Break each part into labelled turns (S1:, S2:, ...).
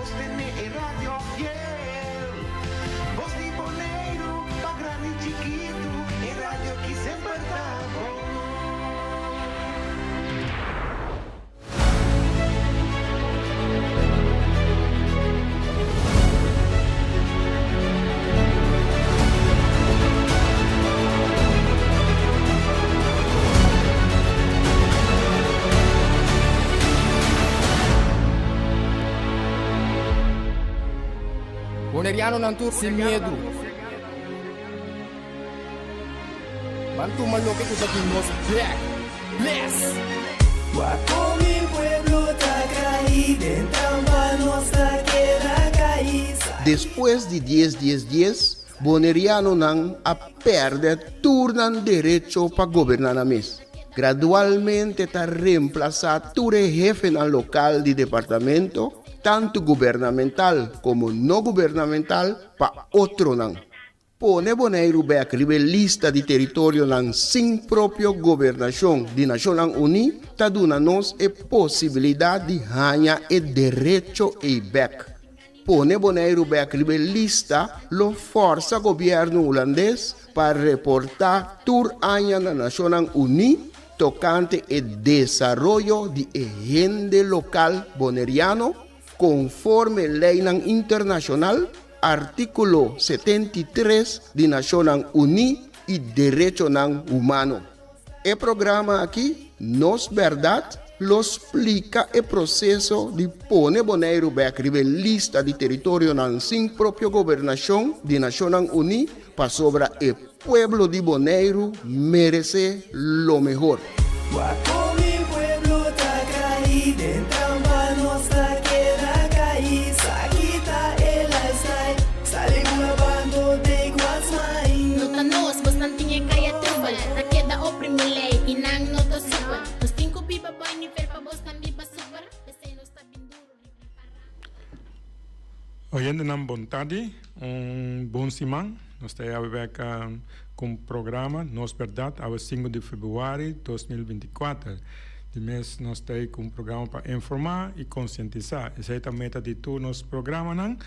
S1: sostené e radio fiel. Bos di Boneiru, pa grandi chikitu, e radio ki semper ta bon.
S2: Bonerianonan tur sin miedu. Ban tuma loke ku ta di nos bek. Bless!
S3: Wak kon mi pueblo ta kai den trampa nos ta keda kai.
S4: Despues di dies dies dies, Bonerianonan a pèrdè tur nan derecho pa goberná nan mes. Gradualmente ta remplasá tur e hefenan lokal di departamento, tantu gubernamental komo no gubernamental, pa otronan. Pone Boneiru bèk riba e lista di teritorionan sin propio gobernashon di Nashonnan Uní ta duna nos e posibilidat di haña e derecho ei bèk. Pone Boneiru bèk riba e lista lo fòrsa gobièrnu hulandes pa reportá tur aña na Nashonnan Uní tokante e desaroyo di e hende lokal boneriano konforme leinan internashonal, Artíkulo 73 di Nashonnan Uní i derechonan humano. E programa aki, Nos Bèrdat, lo splika e proseso di pone Boneiru bèk riba e lista di teritorionan sin propio gobernashon di Nashonnan Uní pasobra e pueblo di Boneiru meresé lo mehor.
S3: Wak kon mi pueblo ta kai den trampa nos ta keda kai sa kita e lifestyle sali ku na bando take what's mine.
S5: No ta nos, bosnan tin e kaya trubel Ta keda oprimi lei i nan no ta super Nos tin ku biba boi nivel pa bosnan biba super P'esei nos ta bin duru riba pará.
S6: Oyentenan bon tardi, un bon siman. Nos ta awe bek ku un programa Nos Bèrdat awe sinku di februari 2024. Di mes nos ta ei ku un programa pa informá i konsientisá. Esei ta meta di tur nos programanan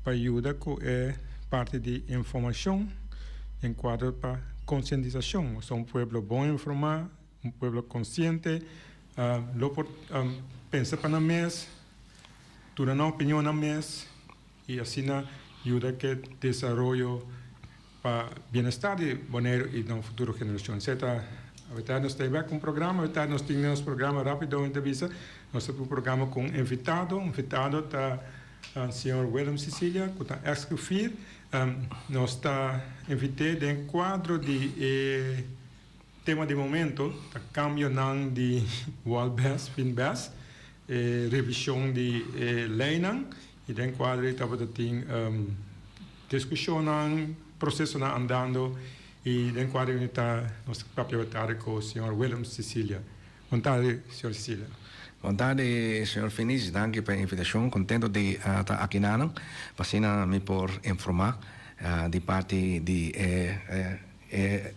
S6: pa yuda ku e parti di informashon den kuadro pa konsientisashon. Nos ta un pueblo bon informá, un pueblo konsiente, lo por pensa pa nan mes. Duna nan opinion nan mes y asina yuda ke desaroyo pa bienestar di Boneiru y nan futuro generacion. Esey ta awita nos ta bek un programa, awita nos tin nos programa rapido mi ta bisa, nos ta un programa cu un invitado, invitado ta señor Willem Cecilia cu ta ex griffier, nos ta invite den cuadro di e Tema di momento ta cambionan di Walbes, Finbes, e revision di e leynan y den cuadro ey tabata tin discusionnan, procesonan andando y den cuadro ey ta nos ta papia batari cu señor Willem Cecilia. Bon tardi señor Cecilia.
S7: Bon tardi señor Finis, danki pa e invitacion, contento di ta aki nanan pa asina mi por informa di parti di e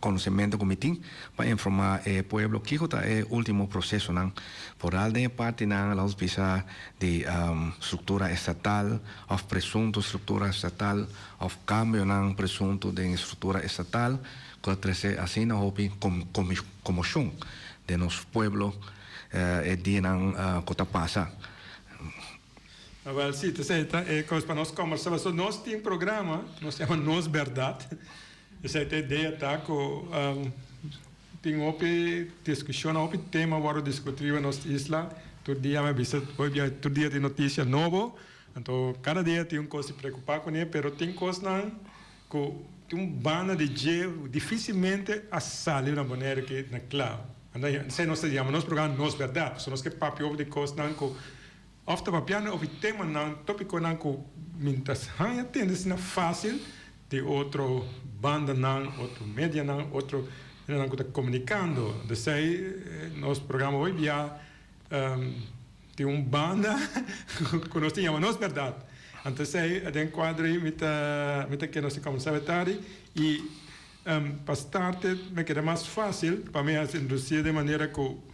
S7: Konosementu ku mi tin pa informá e pueblo kiko ta e último prosesonan foral den e partinan laos bisa di struktura estatal òf presunto struktura estatal òf kambionan presunto den e struktura estatal ku a trese asina hopi komoshon den nos pueblo e dianan ku ta pasa.
S6: Awel si, ta esei ta e kos pa nos kombersá pasobra nos tin programa nos yama Nos Bèrdat. Esei ta idea ta ku tin hopi diskushon, hopi tema wòrdu diskutí riba nos isla. Tur dia mi bisa hoy bia tur dia tin notisia nobo, anto kada dia tin un kos di preokupá kuné, pero tin kosnan ku tin un banda di dje difisilmente a sali na Bonaire ke na kla. Anto esei nos ta yama nos programa Nos Bèrdat, pasobra nos ke papia hopi di kosnan ku Of ta papiando over temanan, topiconan cu mi ta haña tende asina facil di otro bandanan, otro medianan, otro hendenan cu ta comunicando. Desey nos programa hoy bia tin un banda cu nos ta yama Nos Berdad. Anto esey den cuadro ey mi ta mi ta kere nos ta comenzá e tardi y pa start me keda mas facil pa mi haci introduci den manera cu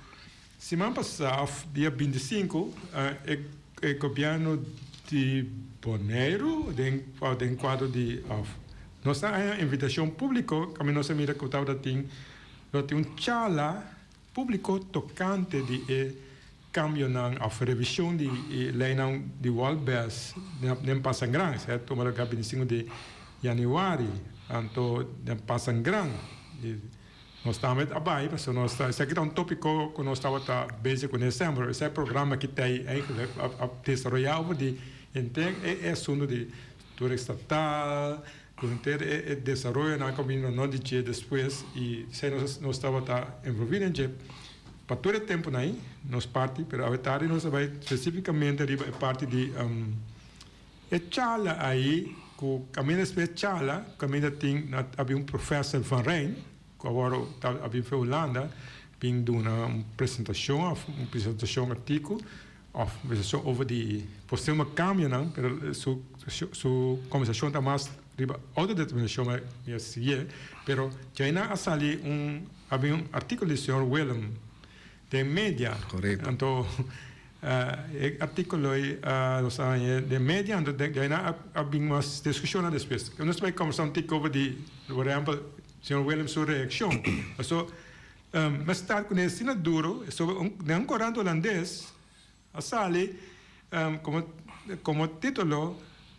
S6: Siman pasá, dia 25, e gobièrnu di Boneiru den den kuadro di òf nos a haña invitashon públiko kaminda nos a mira ku tabata tin lo tin un charla públiko tokante di e kambionan òf revishon di e leinan di Wolbes den Pasangran esei a tuma lugá bintisinko di yanüari anto den Pasangran Nos tambe a bai pasobra nos ta esaki ta un topiko ku nos tabata bezig kuné semper. Esei programa ki ta ei eigenlijk a desaroyá over di henter e asuntu di struktura estatal ku henter e desaroyonan ku a bini rondó di dje despues i esei nos nos tabata envolví den dje pa tur e tempunan ei nos parti pero awe tardi nos a bai spesifikamente riba e parti di E charla ayi ku kaminda despues charla kaminda tin na a bin un professor van Rijn ku awor ta a bin for Hulanda bin duna un presentashon of un presentashon artiku of un presentashon over di posibel kambionan pero su su kombersashon ta mas riba outodeterminashon mi a sigie pero djainan a sali un a bin un artikulo di señor Willem den media.
S7: Correcto.
S6: Anto e articulo ei nos a haña den media, anto den djaina a bin mas discusionnan despues. Nos ta bai combersa un tiki over di, por ehempel, señor Willem su reaccion. Paso mes start cune asina duro, sobre un den un corant holandes a sali como como titulo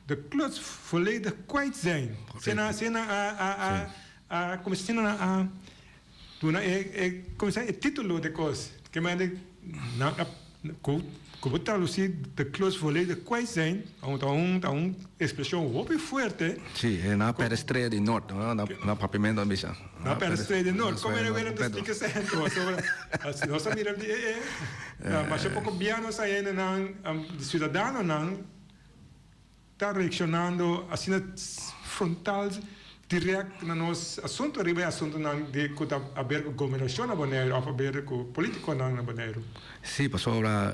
S6: De kluts volledig kwijt zijn. Asina asina a a a como asina a Duna e e como se e titulo de cos ke mende nan a ku ku bo traduci de klus volledig kwijt zijn ta un ta un expresion hopi fuerte.
S7: Si, e nan a perde strea di nort, no? Na na papiamento nan bisa.
S6: Nan a perde strea di nort. Como e welen ta splika esei pasobra nos a mira di e e masha poko bia nos a hende nan di ciudadanonan Ta reaccionando asina frontal direct na nos asunto riba e asuntonan di cu ta haber cu gobernacion na Boneiru of haber cu politiconan na Boneiru.
S7: Sí, pasobra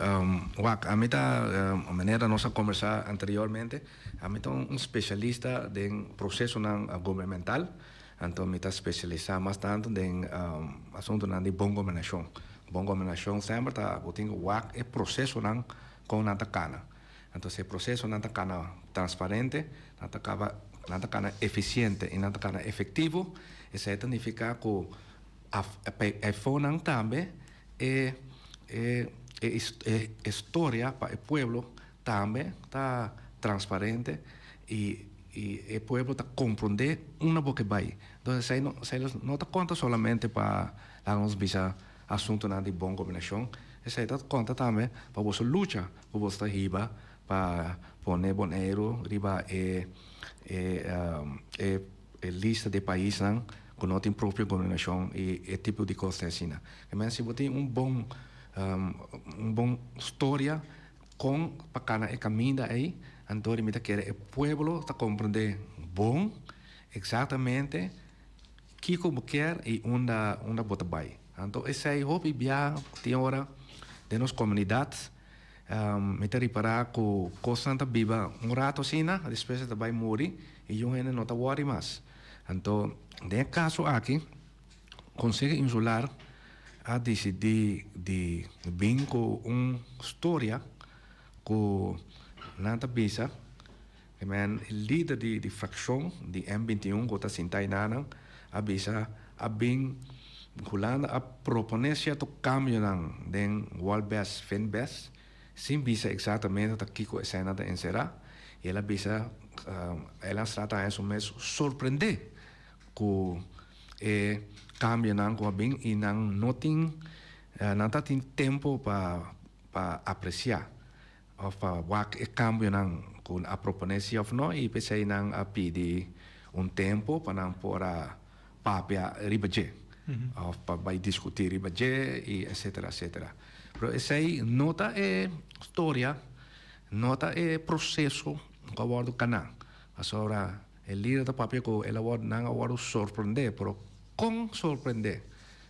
S7: wak, ami ta, manera nos a conversa anteriormente, ami ta un specialista den procesonan gubernamental, anto mi ta specialisa mas tanto den asuntonan di bon gobernacion. Bon gobernacion semper ta bo tin cu wak e procesonan con nan ta cana. Anto si e procesonan ta cana transparente, nan ta caba, nan ta cana eficiente y nan ta cana efectivo, esey ta nifica cu efonan tambe e e e e storia pa e pueblo tambe ta transparente y y e pueblo ta comprende unda bo ke bay. Entonces esey no esey no ta conta solamente pa laga nos bisa asuntonan di bon gobernacion, esey ta conta tambe pa boso lucha ku bo ta hiba pa pone Boneiru riba e e e lista di paisnan ku no tin propio gobernashon i e tipo di kos asina. Amen si bo tin un bon un bon storia kon pa kana e kaminda ei, anto mi ta kere e pueblo ta komprende bon eksaktamente kiko bo kier i unda unda bo ta bai. Anto esei hopi bia tin ora den nos komunidat Mi ta ripará ku kosnan ta biba un ratu asina, despues e ta bai muri i yun hende no ta wòri mas. Anto, den e kaso aki, Konseho Insular a disidí di bin ku un storia ku nan ta bisa, men e lider di frakshon di M 21 ku ta sinta enanan a bisa a bin Hulanda a proponé sierto kambionan den Walbes Finbes sin bisa eksaktamente ta kiko eseinan ta enserá i el a bisa el a trata haña su mes sorprendé ku e kambionan ku a bin i nan no tin nan ta tin tempu pa pa apresiá. Of pa wak e kambionan ku a proponé si of no i p'esei nan a pidi un tempu pa nan por a papia riba dje of pa bai diskutí riba dje i etsetera etsetera. Pero esei no ta e storia, no ta e proseso ku a wòrdu kaná. Pasobra e lider ta papia ku el a wòrdu nan a wòrdu sorprendé, pero kon sorprendé?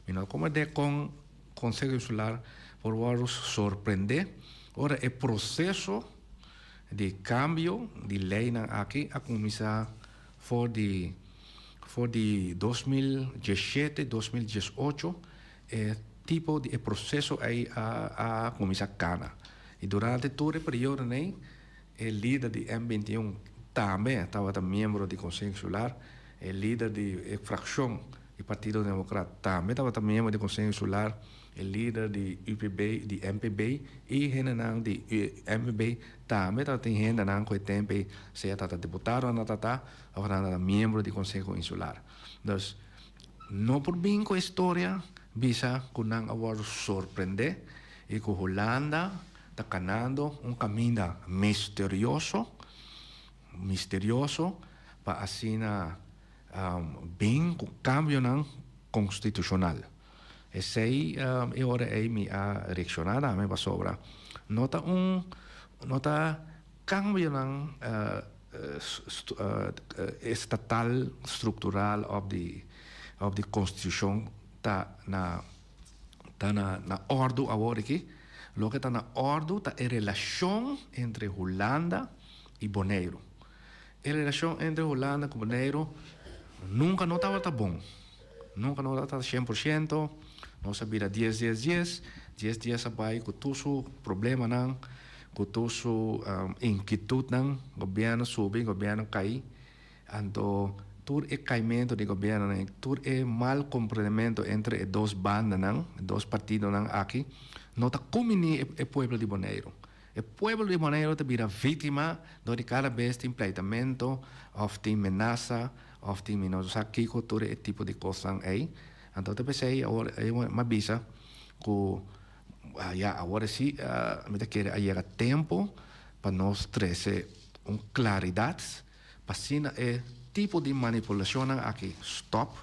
S7: Mi no komprendé kon Konseho Insular por wòrdu sorprendé ora e proseso di kambio di leinan aki a kuminsá for di for di 2017, 2018 e tipo di e proseso ei a a kuminsá kana. I durante tur e periodonan ei. E lider di M 21 tambe tabata miembro di Konseho Insular. E lider di e frakshon di Partido Demokrat tambe tabata miembro di Konseho Insular. E lider di UPB, di MPB i hendenan di MPB tambe tabatin hendenan ku e tempu ei sea tabata diputado nan tabata òf nan tabata miembro di Konseho Insular. Dus no por bin ku e storia bisa ku nan a wòrdu sorprendé i ku Hulanda ta kanando un kaminda misterioso, misterioso pa asina bin ku kambionan konstitushonal. Esei e ora ei mi a reakshoná tambe pasobra no ta un no ta kambionan estatal struktural òf di òf di konstitushon ta na ta na na òrdu awor aki. Loke ta na òrdu ta e relashon entre Hulanda i Boneiru. E relashon entre Hulanda ku Boneiru nunka no tabata bon. Nunka no tabata 100%, nos a bira dies dies dies, dies dies a bai ku tur su problemanan, ku tur su inkietutnan, gobièrnu subi, gobièrnu kai, anto tur e kaimentu di gobièrnunan, tur e mal komprendementu entre e dos bandanan, e dos partidonan aki, no ta kumini e pueblo di Boneiru. E pueblo di Boneiru ta bira víktima dor di kada bes tin pleitamento òf tin menasa òf tin mi no sa kiko tur e tipo di kosnan ei. Anto ta p'esei awor mi a bisa ku ya awor si mi ta kere a yega tempu pa nos trese un klaridat pa asina e tipo di manipulashonnan aki stòp.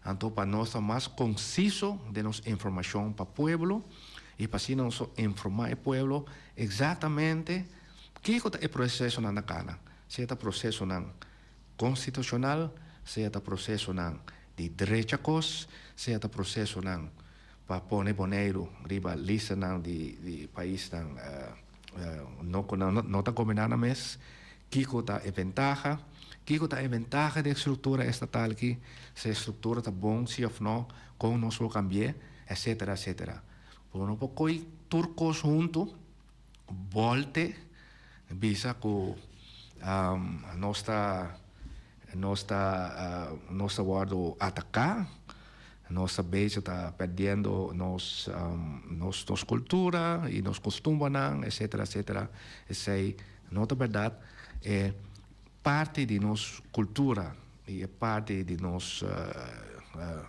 S7: Anto pa nos ta mas konsiso den nos informashon pa pueblo i pa asina nos por informá e pueblo eksaktamente kiko ta e prosesonan ta kana, sea ta prosesonan konstitushonal, sea ta prosesonan di drecha kos, sea ta prosesonan pa pone Boneiru riba listanan di di paisnan no ku nan no ta goberná nan mes, kiko ta e bentaha, kiko ta e bentaha di e struktura estatal aki, si e struktura ta bon si òf no, kon nos por kambi'é, etsetera, etsetera. Bo no por ko'i tur kos huntu, bòlte, bisa ku nos ta nos ta nos ta wòrdu ataká, nos ta bezig ta pèrdiendo nos nos nos kultura i nos kustumbernan, etsetera, etsetera. Esei no ta bèrdat. E parti di nos kultura i e parti di nos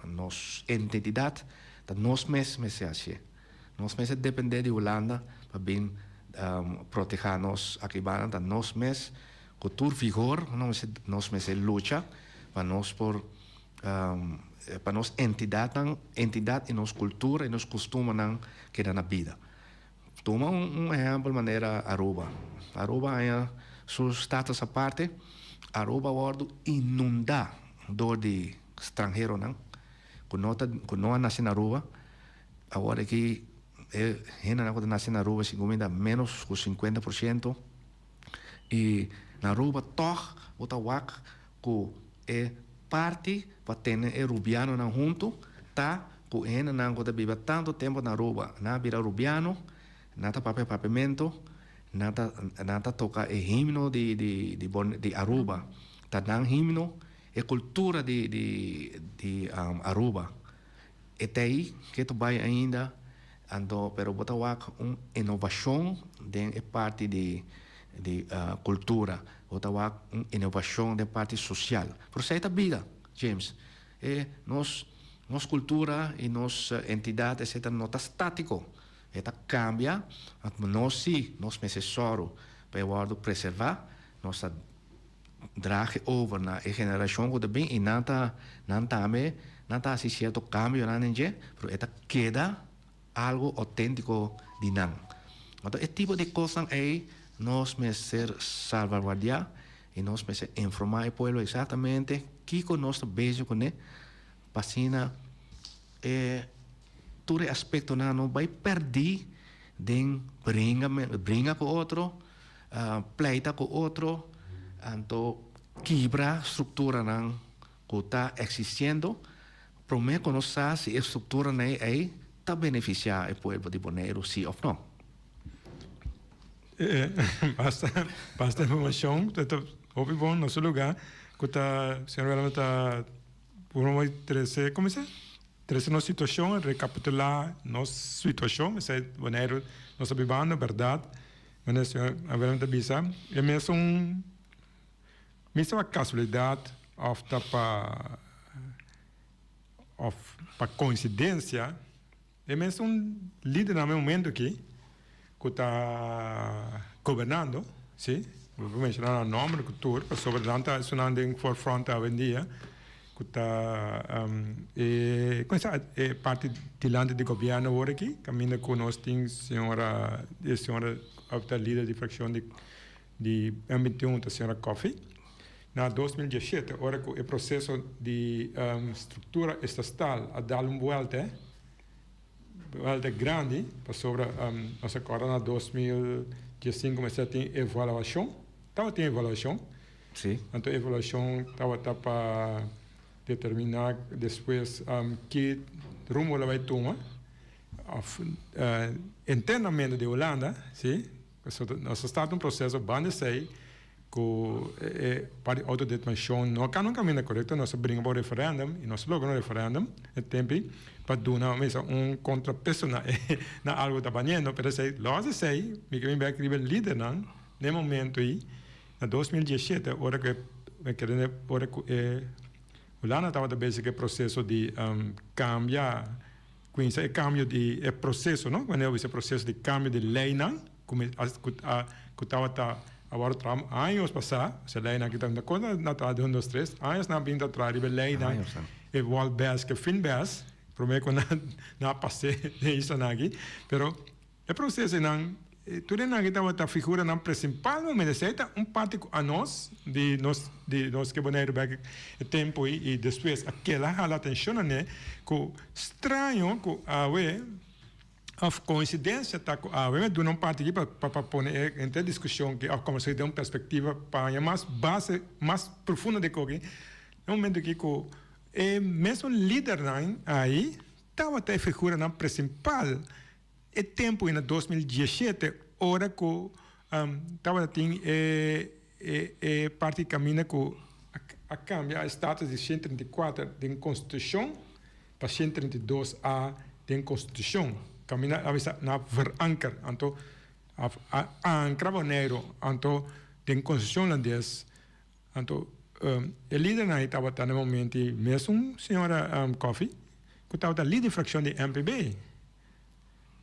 S7: nos identidat ta nos mes mester hasié. Nos mester dependé di Hulanda pa bin protehá nos aki banda, ta nos mes ku tur vigor nos mester lucha pa nos por pa nos entidatnan, entidat i nos kultura i nos kustumbernan keda na bida. Tuma un ehèmpel manera Aruba. Aruba haña su status aparte, Aruba a wòrdu inundá dor di stranheronan ku no ta ku no a nase na Aruba. Awor aki e hendenan ku ta nase na Aruba segun mi ta ménos ku 50% i na Aruba tòg bo ta wak ku e parti pa tene e rubianonan huntu ta ku e hendenan ku ta biba tantu tempu na Aruba nan a bira rubiano, nan ta papia papiamentu, nan ta nan ta toka e himno di di di di Aruba ta nan himno e kultura di di di Aruba. E ta ei ke ta bai ainda, anto pero bo ta wak un inovashon den e parti di di kultura, bo ta wak un inovashon den parti sosial. Pero esei ta bida, James. E nos nos kultura i nos entidat etsetera no ta statiko, e ta kambia, anto nos si nos mester sòru pa e wòrdu preservá, nos ta draag over na e generashon ku ta bin i nan ta nan tambe nan ta hasi sierto kambionan den dje pero e ta keda algu outéntiko di nan. Anto e tipo di kosnan ei nos mester salvaguardiá i nos mester informá e pueblo eksaktamente kiko nos ta bezig kuné pa asina e tur e aspektonan no bai pèrdí den bringa bringa ku otro pleita ku otro, anto kibra strukturanan ku ta eksistiendo, promé ku nos sa si e strukturanan ei ta benefisiá e pueblo di Boneiru si òf no.
S6: Basta basta informacion ta ta hopi bon na su lugar cu ta señor Willem ta por mooi trece como se trece nos situacion recapitula nos situacion esey Boneiru nos ta bibando berdad manera señor Willem ta bisa e mesun misma casualidad of ta pa of pa coincidencia. E mesun lidernan na e momento aki ku ta gobernando, si, bo por menshona nan nomber ku tur, pasobra nan ta esunnan den forefront awendia ku ta e kuminsá e parti dilanti di gobièrnu awor aki, kaminda ku nos tin señora e señora ku ta lider di frakshon di di M 21 ta señora Coffie. Na 2017 ora ku e proseso di struktura estatal a dal un buelta, buelta grandi, pasobra nos a kòrda na 2015 mester tin evaluashon, tabatin evaluashon, anto evaluashon tabata pa determiná despues ki rumbo lo bai tuma òf internamente di Hulanda, si. Pasobra nos a start un proceso banda esey cu e parti di autodeterminacion no a cana un caminda corecto, nos a bringa pa un referendum y nos a logra un referendum e tempi pa duna mester un contrapeso na e na algo ta baniendo, pero esey los esey mi ke bin bek riba e lidernan den e momento ey na 2017 ora cu e kere ora cu e Hulanda tabata bezig cu e proceso di cambia. Cuminsa e cambio di e proceso, no? Wanneer bo bisa proceso di cambio di leynan cu mi a cu a cu tabata a worde traha años pasa, osea leynan aki ta conta na traha di un dos tres años nan a bin ta traha riba e leynan e wòl bes cu e fin bes prome cu nan nan a pase den islanan aki pero E procesonan, tur esnan ki tabata figuranan principal momento, esei ta un parti cu anos di nos di nos ke Boneiru bek e tempo ei y despues a keda hala atencion na ne cu straño cu awe of coincidencia ta cu awe mi a duna un parti aki pa pa pone e henter discusion aki of conversacion den un perspectiva pa haña mas base mas profundo di koki e momento aki cu e mesun lidernan ai tabata e figuranan principal. E tempu na 2017 ora ku tabata tin e e parti kaminda ku a kambia e status di 134 den konstitushon pa 132 A den konstitushon kaminda a bisa na veranker anto a ankra Boneiru anto den konstitushon hulandes anto e lidernan ei tabata na e momento mesun señora Coffie ku tabata lider di frakshon di MPB.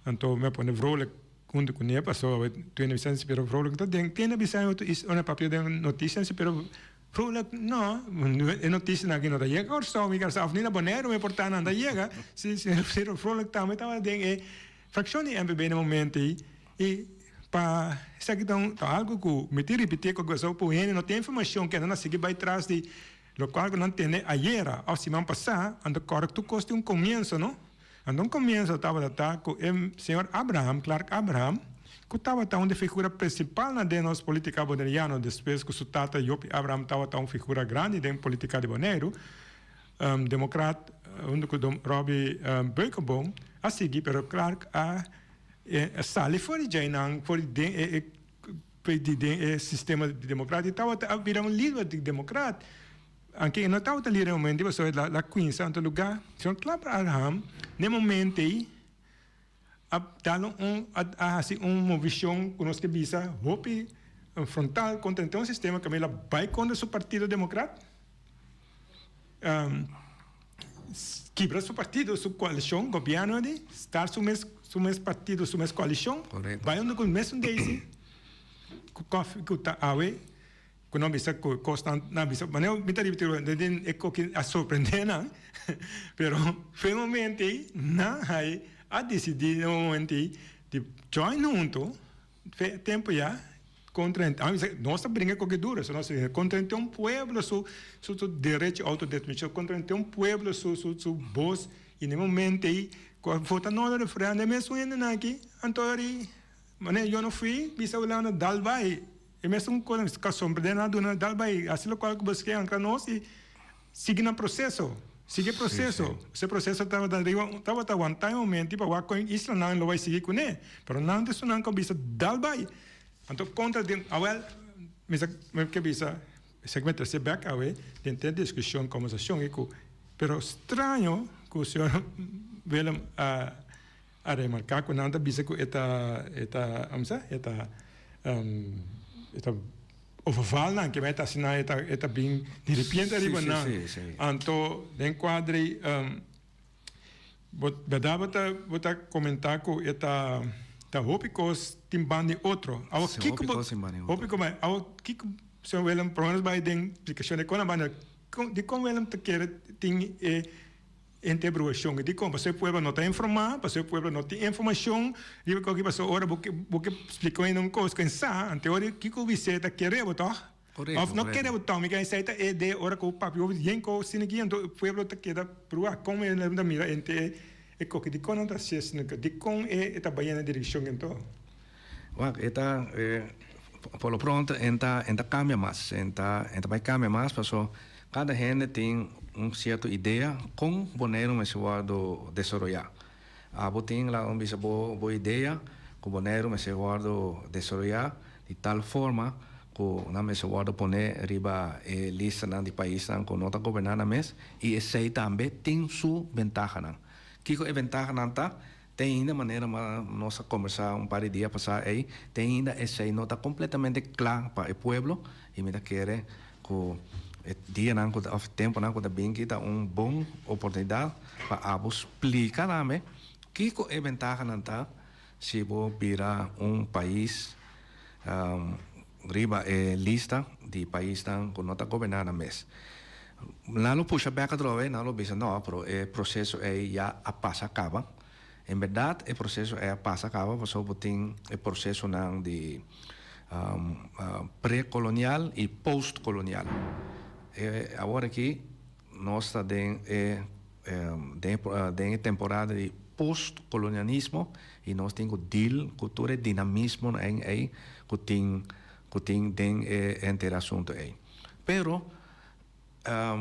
S6: Anto mi a pone vrolijk huntu ku ne pasobra Tene Vicente pero vrolijk ta den Tene Vicente is ora papia den noticia si pero vrolijk no e noticianan aki no ta yega Kòrsou mi kar sa of ni na Boneiru mi por ta nan ta yega si pero vrolijk tambe tabata den e frakshon di MPB na momento ei i pa esaki ta un ta algu ku mi tin ripití ku pasobra ku hende no tin informashon kende nan a sigui bai tras di lokual ku nan tende ayera of siman pasá anto kòrda tur kos tin un komienso no. Anto un komienso tabata ta ku e señor Abraham, Clark Abraham, ku tabata un di figura prinsipalnan den nos politika boneriano despues ku su tata Jopie Abraham tabata un figura grandi den politika di Boneiru, demokrat huntu ku Robby Beukenboom a sigui pero Clark a sali for di djeinan for di den e den e sistema di demokrat i tabata a bira un lider di demokrat. Anke e no tabata lira e momento ei pasobra el a kuinsa anto lugá. Señor Clapper Abraham n'e momento ei a dal un a hasi un movishon ku nos ke bisa hopi frontal kontra henter un sistema kaminda el a bai kontra su partido demokrat, kibra su partido, su koalishon, gobièrnu di start su mes su mes partido, su mes koalishon, bai huntu ku mesun Daisy ku kòfi ku ta awe. Ku nan bisa ku kosnan nan bisa manera mi ta ripití den den e koki a sorprendé nan pero fe momento ei nan hai a disidí den un momento ei di join hunto fe tempu ya kontra a bisa nos ta bringa koki duro so nos ta kontra henter un pueblo su su su derecho autodeterminacion kontra henter un pueblo su su su bos i den momento ei ku a vota no na referendum e mesun hendenan aki anto ori manera yo no fui bisa Hulanda dal bai. E mesun cosa cu a sorprende nan a duna dal bay haci locual cu bo ke ancra nos y sigui nan proceso, sigui e proceso. Ese proceso tabata riba tabata wanta e momento pa wak con islanan lo bay sigui cune, pero nan ta esunnan cu a bisa dal bay. Anto kontra den awel mi sa mi ke bisa esaki mi trese bek awe den te diskushon kombersashon ku pero straño ku señor Willem a a remarká ku nan ta bisa ku e ta e ta amo sa e ta e ta overval nan ke men ta asina e ta e ta bin diripiente ariba nan anto den kuadri Bo berdad bo ta bo ta comenta cu e ta ta hopi cos tin ban di otro. Awo
S7: Sí,
S6: kico
S7: hopi
S6: bo
S7: cos tin ban di otro.
S6: hopi cos ban awo kico señor Willem por lo menos bay den explicacion di con a banda con dicon Willem ta kere tin e interbruacion dicon pasobra e pueblo no ta informa pasobra e pueblo no tin informacion riba coki pasobra ora bo ke bo ke splica un cos cu e sa ante ora kico bis'e ta kere bo toch.
S7: Korekto,
S6: Of no
S7: korekto.
S6: kere bo tòg, mi ke esei ta e de ora ku papia hopi yen ko sini ki anto e pueblo ta keda prua kon e ta mira ente e e koki dikon nan ta hasi asina ke dikon e ta bai na direkshon anto.
S7: Wak e ta e por lo pronto en ta en ta kambia mas en ta en ta bai kambia mas paso kada hende tin un sierto idea kon Boneiru mester wòrdu desaroyá. Abo tin laga un bisa bo bo idea ku Boneiru mester wòrdu desaroyá di tal forma ku nan mester wòrdu pone riba e listanan di paisnan ku no ta goberná nan mes i esei tambe tin su bentahanan. Kiko e bentahanan ta? Te ainda manera nos a kombersá un par di dia pasá ei, te ainda esei no ta kompletamente kla pa e pueblo i mi ta kere ku e dianan ku ta òf tempunan ku ta bin aki ta un bon oportunidat pa abo splika tambe kiko e bentahanan ta si bo bira un pais riba e lista di paisnan ku no ta goberná nan mes. Nan lo pusha bèk atrobe, nan lo bisa no, pero e proseso ei ya a pasa kaba. En bèrdat e proseso ei a pasa kaba pasobra bo tin e prosesonan di prekolonial i postkolonial. E awor aki nos ta den e den e temporada di postkolonialismo i nos tin ku deal ku tur e dinamismonan ei ku tin ku tin den e henter asuntu ei. Pero Ta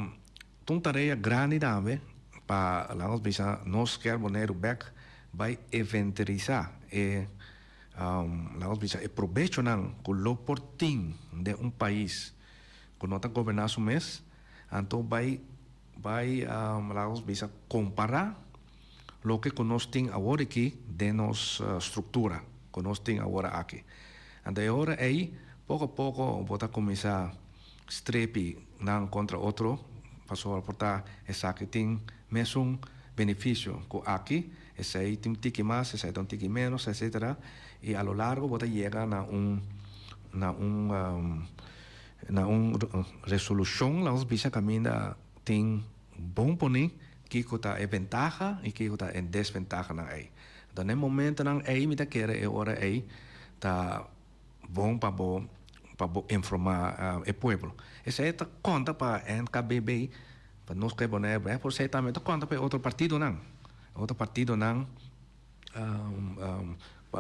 S7: un tarea grandi tambe pa laga nos bisa nos kier Boneiru bek bai eventerisá e laga nos bisa e probechonan ku lo por tin den un pais ku no ta goberná su mes, anto bai bai laga nos bisa kompará loke ku nos tin awor aki den nos struktura ku nos tin awor aki. Anto e ora ei poko a poko bo ta kuminsá strepi nan kontra otro pasobra por ta esaki tin mesun benefisio ku aki, esei tin un tiki mas, esei ta un tiki ménos, etsetera, i a lo largo bo ta yega na un na un na un resolushon, laga nos bisa kaminda tin bon poni kiko ta e bentaha i kiko ta e desbentahanan ei. Anto na e momentonan ei mi ta kere e ora ei ta bon pa bo pa bo informa e pueblo. Esei ta konta pa NKBB, pa Nos Ke Bonaire Bek, pero esei tambe ta konta pa e otro partidonan. E otro partidonan,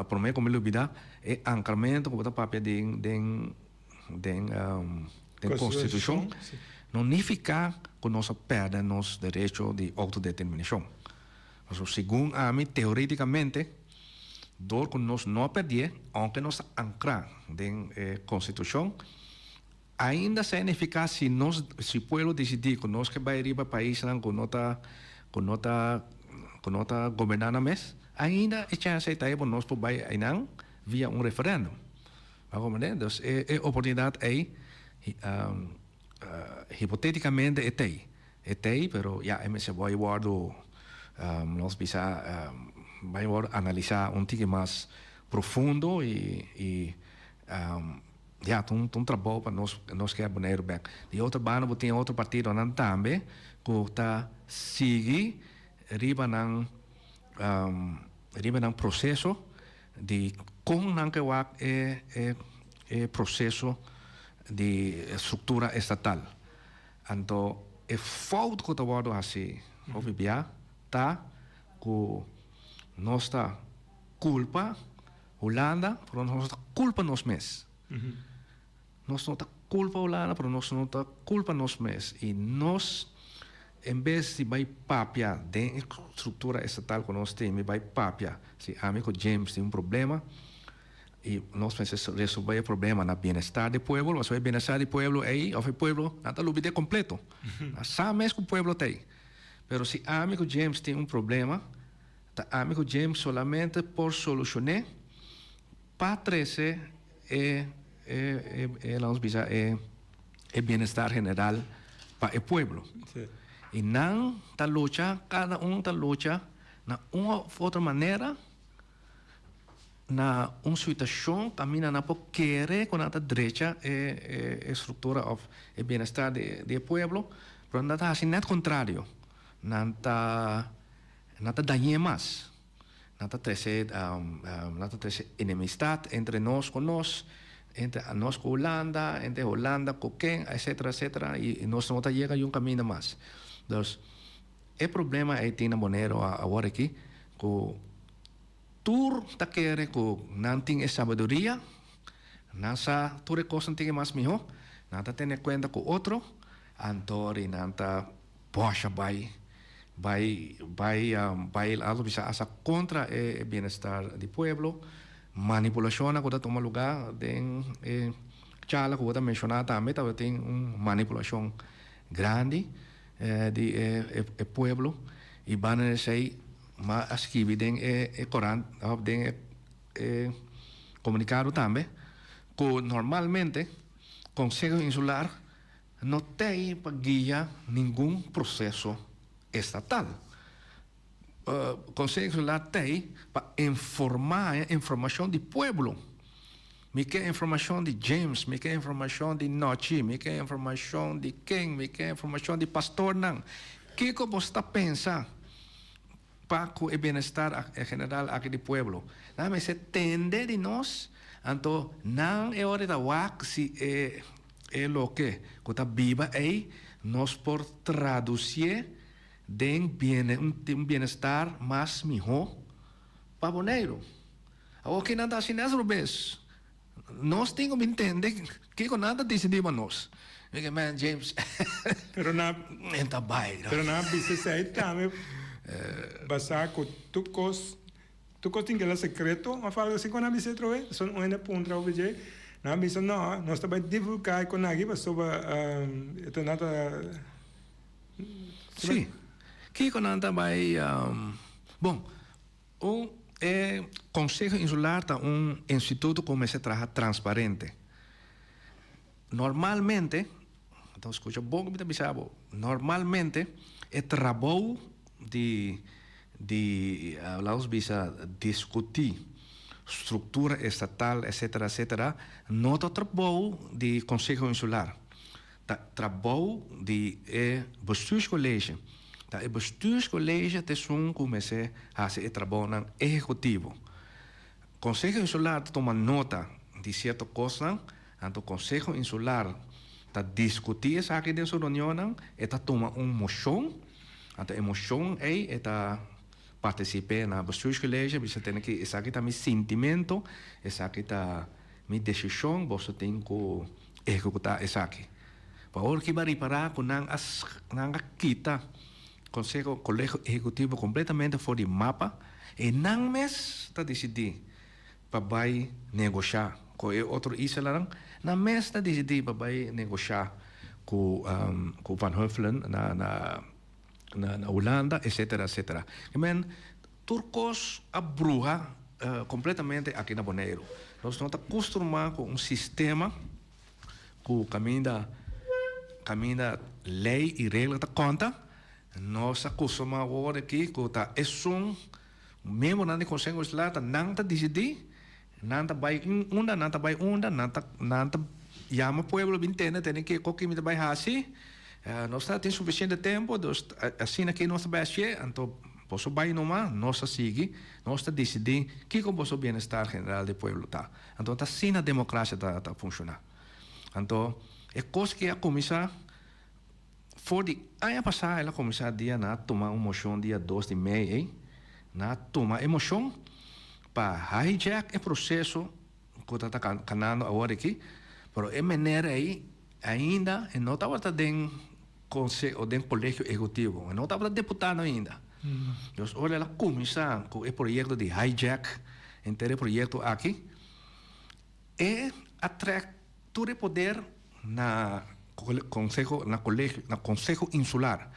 S7: prome ku mi lubida, e ankramentu ku bo ta papia den den den den konstitushon no nifiká ku nos a pèrdè nos derecho di outodeterminashon. Pasobra segun ami, teoretikamente, dor ku nos no a perdié, ounke nos ta ankrá den e Konstitushon, ainda signifiká si nos, si pueblo disidí ku nos ke bai riba paisnan ku no ta, ku no ta, ku no ta goberná nan mes, ainda e chèns ei ta ei pa nos por bai einan via un referèndum. Bo a komprendé? Dus e e oportunidat ei, hipotétikamente e t'ei. E t'ei, pero ya e mester bai wòrdu, nos bisa, bai wòrdu analisá un tiki mas profundo i i ya ta un ta un trabou pa nos nos ke Boneiru bèk. Di otro banda bo tin otro partidonan tambe ku ta sigui riba nan riba nan proseso di kon nan ke wak e e e proseso di struktura estatal. Anto e fout ku ta wòrdu hasi hopi bia ta ku nos ta kulpa Hulanda pero nos no ta kulpa nos mes. Nos no ta kulpa Hulanda pero nos no ta kulpa nos mes i nos en bes di bai papia den e struktura estatal ku nos tin mi bai papia si ami ku James tin un problema. I nos mester resolvé e problema na bienestar di pueblo, pasobra e bienestar di pueblo ei òf e pueblo nan ta lubid'é kompleto. Nan sa mes ku pueblo ta ei. Pero si ami ku James tin un problema, ta ami ku James solamente por solushon'é pa trese e e e lanos bisa e e bienestar general pa e pueblo. I nan ta lucha, kada un ta lucha na un òf otro manera. Na un situashon kaminda nan por kere ku nan ta drecha e struktura òf e bienestar di e pueblo, pero nan ta hasi nèt kontrario. Nan ta nan ta dañ'é mas. Nan ta trese nan ta trese enemistat entre nos ku nos, entre nos ku Hulanda, entre Hulanda ku ken, etcetera, etcetera, i nos no ta yega yun kaminda mas. Dus e problema ei tin na Boneiru awor aki ku Tur ta kere ku nan tin e sabiduria, nan sa tur e kosnan tin e mas mihó, nan ta tene kuenta ku otro, anto ri nan ta bòsha bai, bai, bai, bai algo bisa asa kontra e bienestar di pueblo. Manipulashonnan ku ta tuma lugá den e charla ku bo ta menshoná tambe tabatin un manipulashon grandi di e pueblo i banda di esei Ma a skibi den e korant of den e komunikado tambe ku normalmente Konseho Insular no tei pa guia ningun proseso estatal. Konseho Insular tei pa informá e informashon di pueblo. Mi ke informashon di James, mi ke informashon di Nochi, mi ke informashon di ken, mi ke informashon di pastornan. Kiko bo sta pensa pa ku e bienestar general aki di pueblo? Nan mester tende di nos, anto nan e ora ta wak si e e loke ku ta biba ei nos por tradusié den un bienestar mas mihó pa Boneiru. Awor ke nan ta hasi nes robes? Nos tin ku bin tende kiko nan ta disidí pa nos. Mi ke man James
S6: Pero nan
S7: e ta bai.
S6: Pero nan a bisa esei tambe basá ku tur kos tur kos tin keda sekreto òf algu así ku nan a bisa atrobe. Pasobra un hende a puntra hopi dje nan a bisa no nos ta bai divulgá e konaki pasobra e ta nan ta.
S7: Sí kiko nan ta bai bon. Un E Konseho Insular ta un instituto ku mester traha transparente. Normalmente, anto skucha bon ku mi ta bisa bo, normalmente e trabou di di laat ons bisa diskutí struktura estatal etcetera etcetera no ta trabou di Konseho Insular. Ta trabou di e bestuurscollege. Ta e bestuurscollege ta esun ku mester hasi e trabounan ehekutivo. Konseho Insular ta tuma nota di sierto kosnan, anto Konseho Insular ta diskutí esaki den su reunionnan, e ta tuma un moshon, anto e moshon ei e ta partisip'é na bestuurscollege, bisa tene ki esaki ta mi sintimento, esaki ta mi desishon, boso tin ku ehekutá esaki. Pa ora ki bo a ripará ku nan a nan a kita Konseho Kolegio Ehekutivo kompletamente for di mapa i nan mes ta disidí pa bai negoshá ku e otro islanan, nan mes ta disidí pa bai negoshá ku ku Van Huffelen na na na Hulanda etsetera etsetera. I men tur kos a bruha kompletamente aki na Boneiru. Nos no ta kustumá ku un sistema ku kaminda kaminda lei i regla ta konta. Nos a kustumá awor aki ku ta esun miembronan di Konseho Insular ta nan ta disidí, nan ta bai unda, nan ta bai unda, nan ta nan ta yama pueblo bin tende tende kiko ki mi ta bai hasi. Nos ta tin sufisiente tempu, dus asina ki nos ta bai hasié, anto boso bai numa, nos ta sigui, nos ta disidí kiko boso bienestar general di pueblo ta. Anto ta asina demokrasia ta ta funshoná. Anto e kos ki a kuminsá for di aña pasá el a kuminsá dia nan a tuma un moshon dia dos di mei ei, nan a tuma e moshon pa hijack e proseso ku ta ta kanando awor aki, pero e mener ei ainda e no tabata den konseho den kolegio ehekutivo, e no tabata deputado ainda. Dus ora el a kuminsá ku e proyekto di hijack henter e proyekto aki. E a trek tur e poder na konseho na kolegio na konseho insular.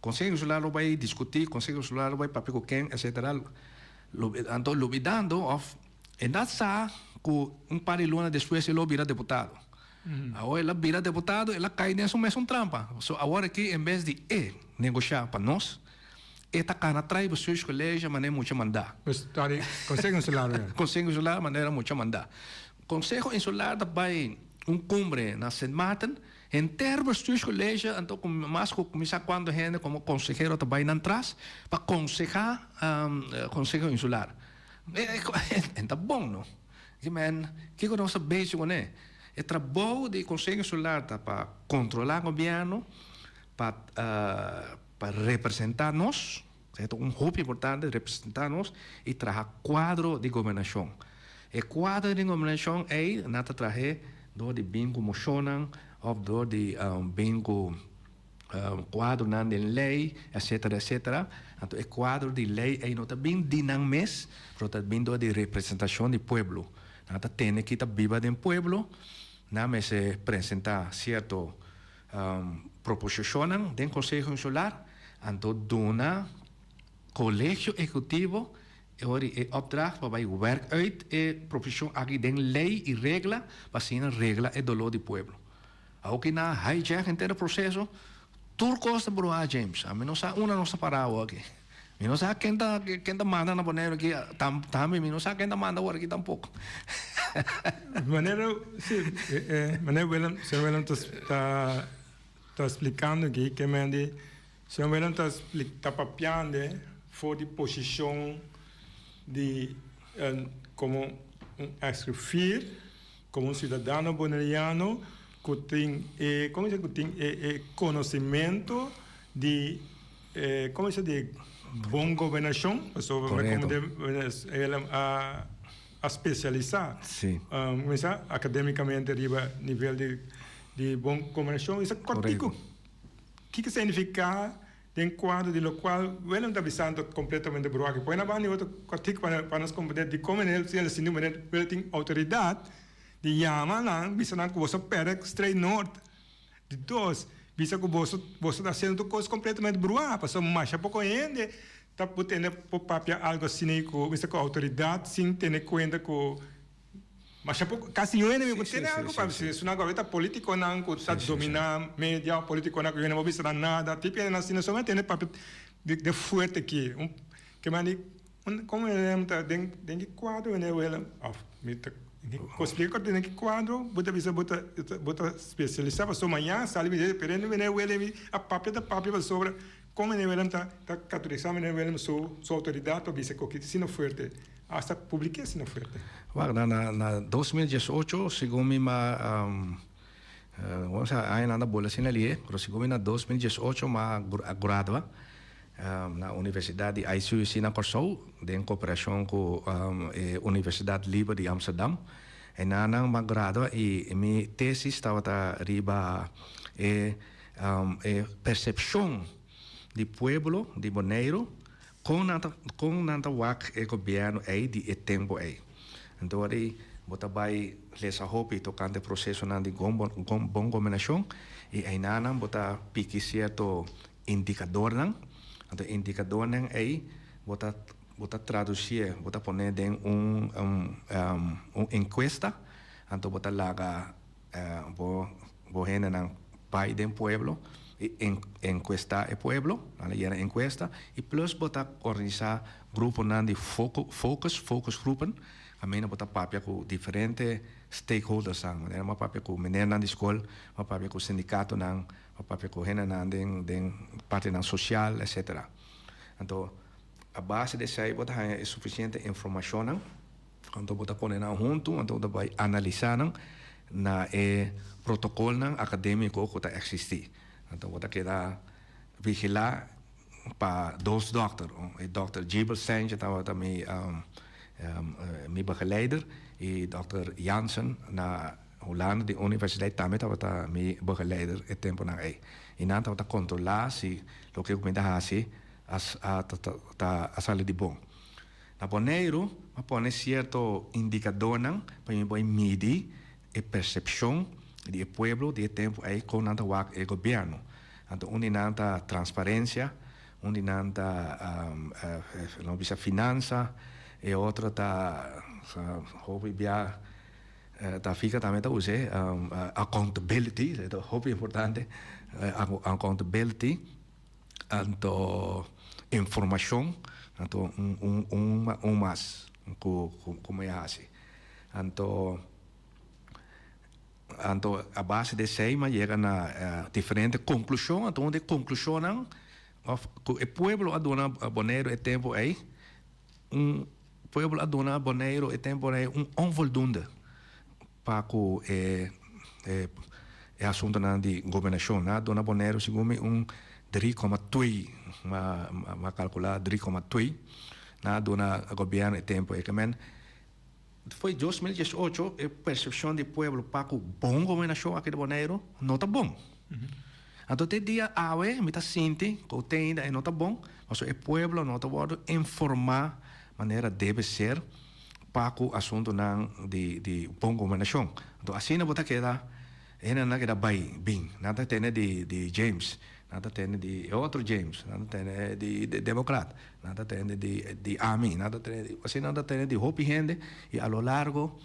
S7: Konseho insular lo bai diskutí, konseho insular lo bai papia ku ken etcetera. Anto lubidando òf e na sa ku un par di luna despues e lo bira deputado. Awor el a bira deputado el a kai den su mesun trampa. So awor aki en bes di e negoshá pa nos e ta kana trai bestuurscollege manera mucha mandá.
S6: Pues ta di Conseho Insular ya.
S7: Conseho Insular manera mucha mandá. Conseho Insular ta bai un cumbre na Sint Maarten, henter bestuurscollege anto cu mas cu mi sa cuanto hende como consehero ta bai nan tras pa conseha Conseho Insular. En ta bon no. Ki men, kiko nos ta bezig kuné? E trabou di Konseho Insular ta pa kontrolá gobièrnu, pa pa representá nos, esei ta un hopi importante, representá nos i traha kuadro di gobernashon. E kuadro di gobernashon ei nan ta trah'é dor di bin ku moshonnan òf dor di bin ku Kuadronan den lei, etcetera, etcetera. Anto e kuadro di lei ei no ta bin di nan mes, pero ta bin dor di representashon di pueblo. Nan ta tene ki ta biba den pueblo, nan mester presentá sierto proposishonnan den Konseho Insular, anto duna Kolegio Ehekutivo e ora di e opdracht pa bai wèrk uit e proposishon aki den lei i regla pa asina regla e doló di pueblo. Awoki nan a hijack henter e proceso, tur cos ta bruha James, ami no sa unda nos ta para awoki, mi no sa ken ta ken ta manda na Boneiru aki, tambe mi no sa ken ta manda awor aki tampoco.
S6: Manera si manera Willem señor Willem ta ta ta splikando aki ke men di señor Willem ta ta papiando for di posicion di como un ex griffier. Komo un siudadano boneriano ku tin e, komo dice, ku tin e e konosementu di e, komo dice, di bon gobernashon, pasobra komo de el a a spesialisá, komo dice, akademikamente riba nivel di di bon gobernashon. Esaki kòrtiku, kiko signifiká Den kuadro di lokual Willem ta bisando kompletamente bruaki. Pone na banda di otro kòrtiku pa nos komprendé dikon meneer si el a sinti meneer Willem tin outoridat di yama nan bisa nan ku boso a pèrdè Straight Noord. Di dos, bisa ku boso boso ta hasiendo tur kos kompletamente bruá pasobra masha poko hende ta por tende por papia algu asina ku bisa ku outoridat sin tene kuenta ku Masha poko, kasi niun hende mi por tene algu pa bisa. Esunnan ku awor ta politikonan ku ta dominá media, politikonan ku hende no por bisa nan nada. Tipo hende asina solamente hende papia den fuerte aki. Un ke mandi un komo hende ta den den ki kuadro hende wela òf mi ta splika den ki kuadro bo ta bisa bo ta bo ta spesialisá pasobra mañana sali mi pero hende mene wela mi a papia ta papia pasobra kon hende wela ta ta kategorisá mene wela su su outoridat pa bisa koki asina fuerte. Hasta publik'é asina fuerte.
S7: Wak, na na na 2018, segun mi ma bueno sa añanan ta bola asina lihe, pero segun mi na 2018 mi a gradua na Universidat di ICUC na Kòrsou den koperashon ku e Universidat Liber di Amsterdam. Enanan mi a gradua i mi tesis tabata riba e e persepshon di pueblo di Boneiru Kon nan ta kon nan ta wak e gobièrnu ei di e tempu ei? Anto ora ei bo ta bai lesa hopi tokante prosesonan di bon gobernashon i einanan bo ta piki sierto indikadornan. Anto e indikadornan ei bo ta bo ta tradusié, bo ta pone den un un enkuesta, anto bo ta laga Bo bo hendenan bai den pueblo i enkuestá e pueblo, nan a yena enkuesta i plus bo ta organisá gruponan di focus, focusgroepen, kaminda bo ta papia ku diferente stakeholdersnan, manera bo a papia ku menernan di skol, bo a papia ku sindikatonan, bo a papia ku hendenan den den partinan sosial etcetera. Anto a base di esei bo ta haña e sufisiente informashonnan. Anto bo ta pone nan huntu, anto bo ta bai analisá nan na e protokolnan akadémiko ku ta eksistí. Anto bo ta keda vigilá pa dos dòkter. E dòkter Giebelstein tabata mi mi begeleider i dòkter Jansen na Hulanda di universiteit tambe tabata mi begeleider e tempunan ei. I nan tabata kontrolá si loke ku mi ta hasi a ta a sali di bon. Na Boneiru a pone sierto indikadornan pa mi por midi e persepshon di e pueblo di e tempu ei kon nan ta wak e gobièrnu. Anto un di nan ta transparensia, un di nan ta lo bisa finansa, e otro ta hopi bia ta fika tambe ta us'é accountability, e ta hopi importante accountability. Anto informashon, anto un un un mas ku ku mi a hasi. Anto anto a base di esei mi a yega na diferente konklushon, anto un di e konklushonnan òf ku e pueblo a duna Boneiru e tempu ei, un pueblo a duna Boneiru e tempu ei un onvoldoende. Pa ku e e asuntonan di gobernashon nan a duna Boneiru segun mi un dri koma twee, mi a kalkulá dri koma twee, nan a duna gobièrnu e tempu ei. Kemen foi 2018 e persepshon di pueblo pa ku bon gobernashon aki di Boneiru no ta bon. Anto te dia awe mi ta sinti ku te ainda e no ta bon pasobra e pueblo no ta wòrdu informá manera debe ser. Pa ku asuntunan di di bon gobernashon. Anto asina bo ta keda, hendenan ta keda bai bin. Nan ta tende di di James, nan ta tende di e otro James, nan ta tende di di demokrat, nan ta tende di di ami, nan ta tende di, asina nan ta tende di hopi hende i a lo largo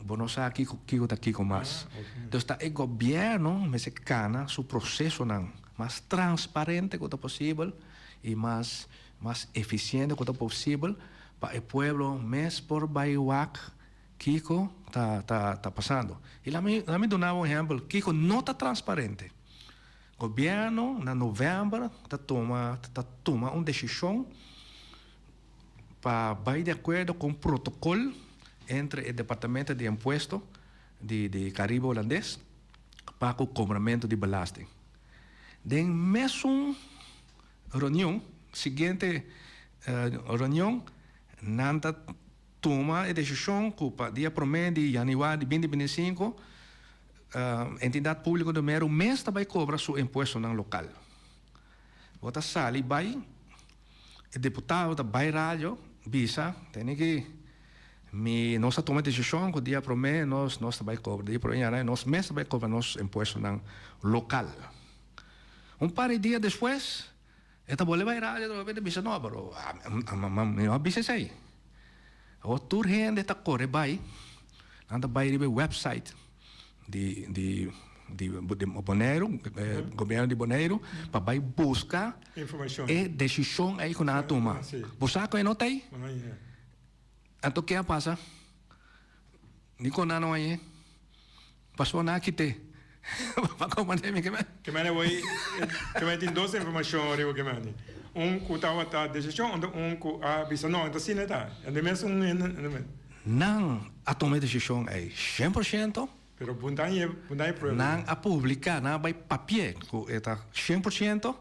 S7: bo no sa kiko kiko ta kiko mas. Entonces ta e gobièrnu mester kana su prosesonan mas transparente ku ta posibel i mas mas efisiente ku ta posibel Pa e pueblo mes por bai wak kiko ta ta ta pasando. I lami lami duna bo un ehempel kiko no ta transparente. Gobierno na november ta tuma ta tuma un desishon pa bai di akuerdo ku un protokol entre e departamento di impuesto di di Karibe Hulandes pa ku kobramentu di belasting. Den mesun Reunion, siguiente reunion nan ta tuma e desishon ku pa dia promé di yanüari di binti binti sinku Entidat Públiko di Meru mes ta bai kobra su impuestonan lokal. Bo ta sali bai, e diputado ta bai radio bisa tene ki mi nos a tuma e desishon ku dia promé nos nos ta bai kobra dia promé di yanüari nos mes ta bai kobra nos impuestonan lokal. Un par di dia despues, e ta bolbe bai radio atrobe ta bisa, No, pero mi no a bisa esei. Awor tur hende ta kore bai, nan ta bai riba e website di di di Boneiru, gobierno di Boneiru, pa bai buska e desishon ei ku nan a tuma. Bo sa ku e no ta ei? Anto ke a pasa? Dikon nan no a ye? Paso nan a kite. Pa komprende mi ke men.
S6: Ke men awor ke men tin dos informashon riba ke men. Un ku tabata desishon anto un ku a bisa no e ta asina e ta. Anto mes un hende.
S7: Nan a tuma e desishon ei 100%.
S6: Pero bunta e bunta e prueba.
S7: Nan a publiká, nan a bai papié ku e ta 100%.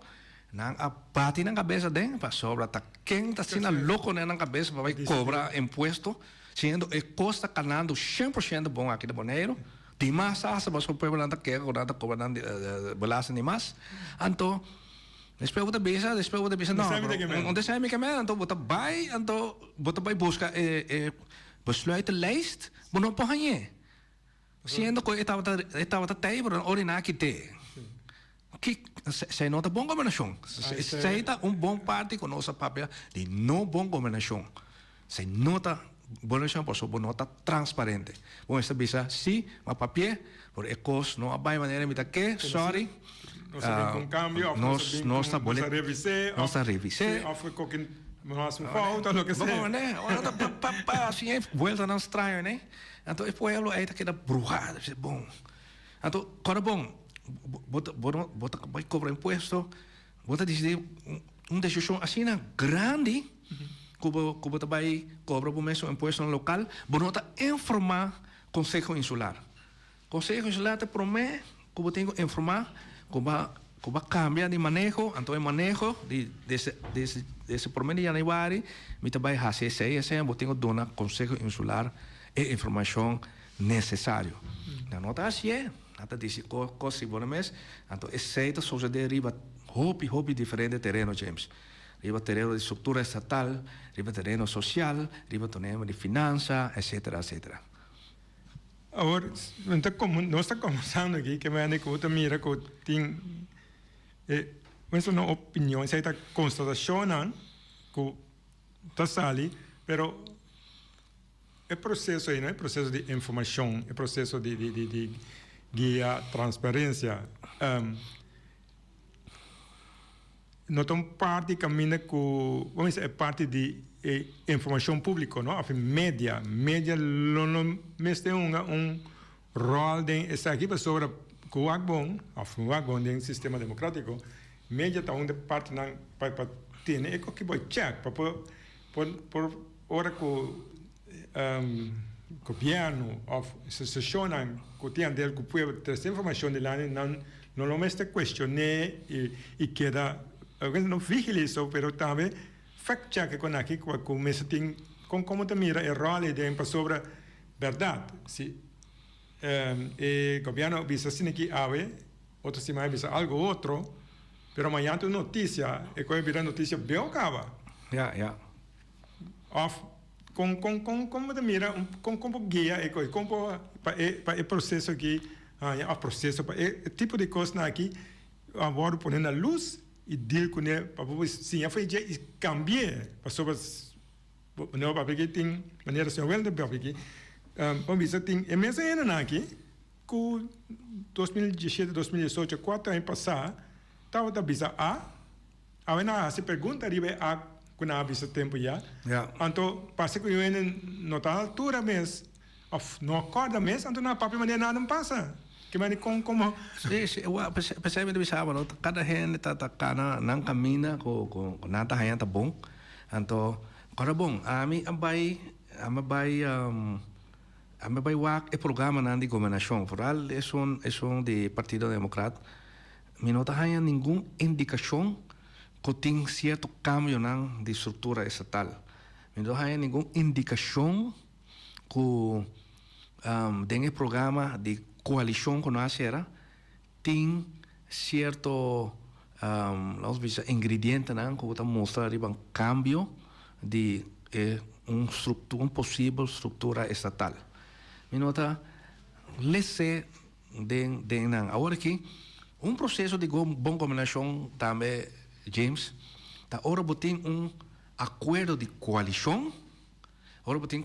S7: Nan a bati nan kabes aden pasobra ta ken ta asina loko den nan kabes pa bai kobra impuesto. Siendo e kos ta kanando 100% bon aki na Boneiru, di mas hasta pasobra pueblonan ta kere ku nan ta kobra nan belasting di mas. Anto despues bo ta bisa, despues bo ta bisa no, pero un ta mi ke men, anto bo ta bai, anto bo ta bai buska e e besluitenlijst, bo no por hañ'é. Siendo ku e tabata e tabata tei pero nan ora nan a kit'é. Ki esei no ta bon gobernashon. Esei ta un bon parti ku nos a papia di no bon gobernashon. Esei no ta bon gobernashon pasobra bo no ta transparente. Bo mester bisa si, mi a papi'é, pero e kos no a bai manera mi ta ke, sorry.
S6: Nos a bin ku un kambio òf nos a bin ku nos a revis'é
S7: nos a revis'é
S6: òf koke no hasi un fouta loke sea.
S7: Bo komprendé? Ora ta pa pa pa asin e bueltanan straño ne. Anto e pueblo ei ta keda bruhá, ta bisa bon. Anto kòrda bon, bo ta bo no bo ta bai kobra impuesto, bo ta disidí un desishon asina grandi ku bo ku bo ta bai kobra bo mes un impuestonan lokal, bo no ta informá Konseho Insular. Konseho Insular ta e promé ku bo tin ku informá ku bo ku bo a kambia di maneho, anto e maneho di desde desde desde promé di yanüari mi ta bai hasi esei esei, bo tin ku duna Konseho Insular e informashon nesesario. Nan no ta hasié, nan ta disi kos si bo na mes, anto esei ta sosodé riba hopi hopi diferente tereno James. Riba tereno di struktura estatal, riba tereno sosial, riba tereno di finansa, etcetera, etcetera.
S6: Awor, nos ta kombersando aki ke mende ku bo ta mira ku tin e mester no opinion, esei ta konstatashonnan ku ta sali, pero e proseso ei no e proseso di informashon, e proseso di di guia, transparensia. No ta un parti kaminda ku, bo mester e parti di e informashon públiko, no? Òf e media. Media lo no mester hunga un ròl den esaki pasobra ku wak bon òf no wak bon den sistema demokrátiko, media ta un di e partinan pa pa tene e koki bo chèk pa por por por ora ku Gobièrnu òf institushonnan ku tin andel ku pueblo trese informashon dilanti nan no lo mester kuestion'é i keda no vigil'é so pero tambe fact check e kon aki ku mester tin kon komo ta mira e ròl ei den pasobra bèrdat si e gobièrnu bisa asina aki awe otro siman e bisa algu otro pero mañan ta un notisia e koe bira notisia beu kaba.
S7: Ya ya.
S6: Òf kon kon kon kon bo ta mira un kon kon bo guia e kos kon bo pa e pa e proseso aki haña òf proseso pa e tipo di kosnan aki a wòrdu pone na lus i deal kuné pa bo por siña for dje i kambi'é pasobra bo papia aki tin manera señor Wellington papia aki bo bisa tin e mes hendenan aki ku 2017 2018 kuater aña pasá tabata bisa a. Awe nan a hasi pregunta riba e ak ku nan a bisa tempu ya. Anto parse ku yu hende no ta altura mes òf no a kòrda mes, anto nan a papia manera nada no pasa. Ke manera kon komo.
S7: Sí, sí, wèl, p'esei mi ta bisa bo, kada hende ta ta kana nan kaminda ku ku nan ta haña ta bon. Anto, kòrda bon, ami a bai, ami a bai, ami a bai wak e programanan di gobernashon, foral esun esun di Partido Demokrat. Mi no ta haña ningun indikashon ku tin sierto kambionan di struktura estatal. Mi no ta haña ningun indikashon ku den e programa di koalishon ku nos a sera tin sierto lanos bisa ingredientenan ku ta mustra riba un kambio di e un un posibel struktura estatal. Mi no ta lese. Den den nan. Awor aki, un proseso di bon gobernashon tambe, James, ta ora bo tin un akuerdo di koalishon, ora bo tin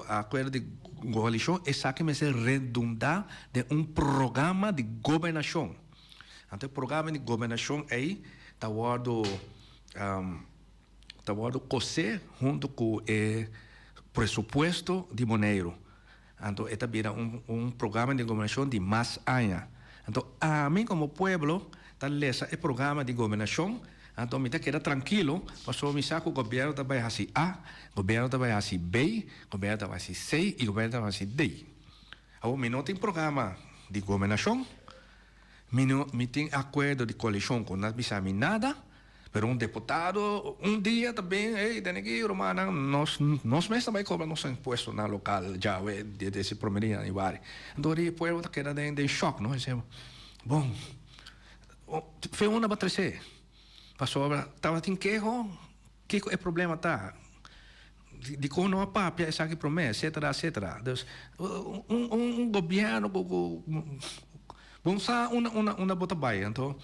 S7: akuerdo di koalishon, esaki mester redundá den un programa di gobernashon. Anto e programa di gobernashon ei ta wòrdu ta wòrdu kosé huntu ku e presupuesto di Boneiru. Anto e ta bira un un programa di gobernashon di mas aña. Anto ami komo pueblo ta lesa e programa di gobernashon, anto mi ta keda trankilo pasobra mi sa ku gobièrnu ta bai hasi A, gobièrnu ta bai hasi B, gobièrnu ta bai hasi C i gobièrnu ta bai hasi D. Awor mi no tin programa di gobernashon, mi no mi tin akuerdo di koalishon ku no a bisa mi nada. Pero un deputado un dia ta bin, ey, tene ki rumannan, nos, nos mes ta bai cobra nos impuestonan local djawe di ese prome dia di januari. Anto di e pueblo ta keda den, den shock, no? Dice, bon, fe unda bo trece? Pasobra tabatin keho, kico e problema ta? Dikon no a papia esaki promé, etcetera, etcetera. Dus, un, un, un gobierno ku, ku, bo no sa unda, unda, unda bo ta bai. Anto,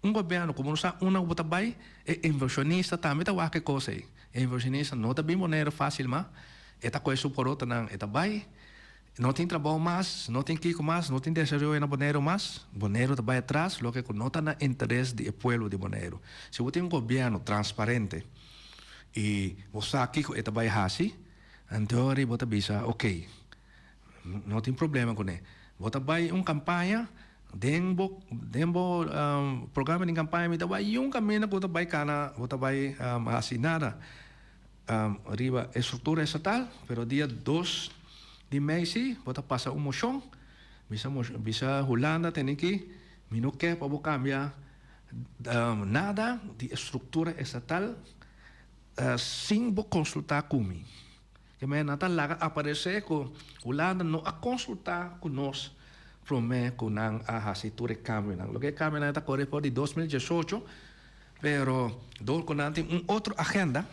S7: un gobierno ku bo no sa unda bo ta bai, e inversionista tambe ta wak e kos ei. E inversionista no ta bin Boneiru fásil mas, e ta kohe su porotonan, e ta bai. No tin trabou mas, no tin kiko mas, no tin desaroyo na Boneiru mas. Boneiru ta bai atras, loke ku no ta na interes di e pueblo di Boneiru. Si bo tin un gobierno transparente i bo sa kiko e ta bai hasi, anto ora bo ta bisa ok, no tin problema kuné. Bo ta bai un kampaña, den bo den bo programa di kampaña mi ta bai un kaminda ku bo ta bai kana, bo ta bai hasi nada. Riba e struktura estatal, pero dia dos di mei si bo ta pasa un moshon, bisa bisa Hulanda tene ki mi no ke pa bo kambia nada di e struktura estatal sin bo konsulta ku mi. Ke mei nan ta laga aparesé ku Hulanda no a konsulta ku nos promé ku nan a hasi tur e kambionan. Loke e kambionan ta kore for di 2018. Pero dor ku nan tin un otro agenda,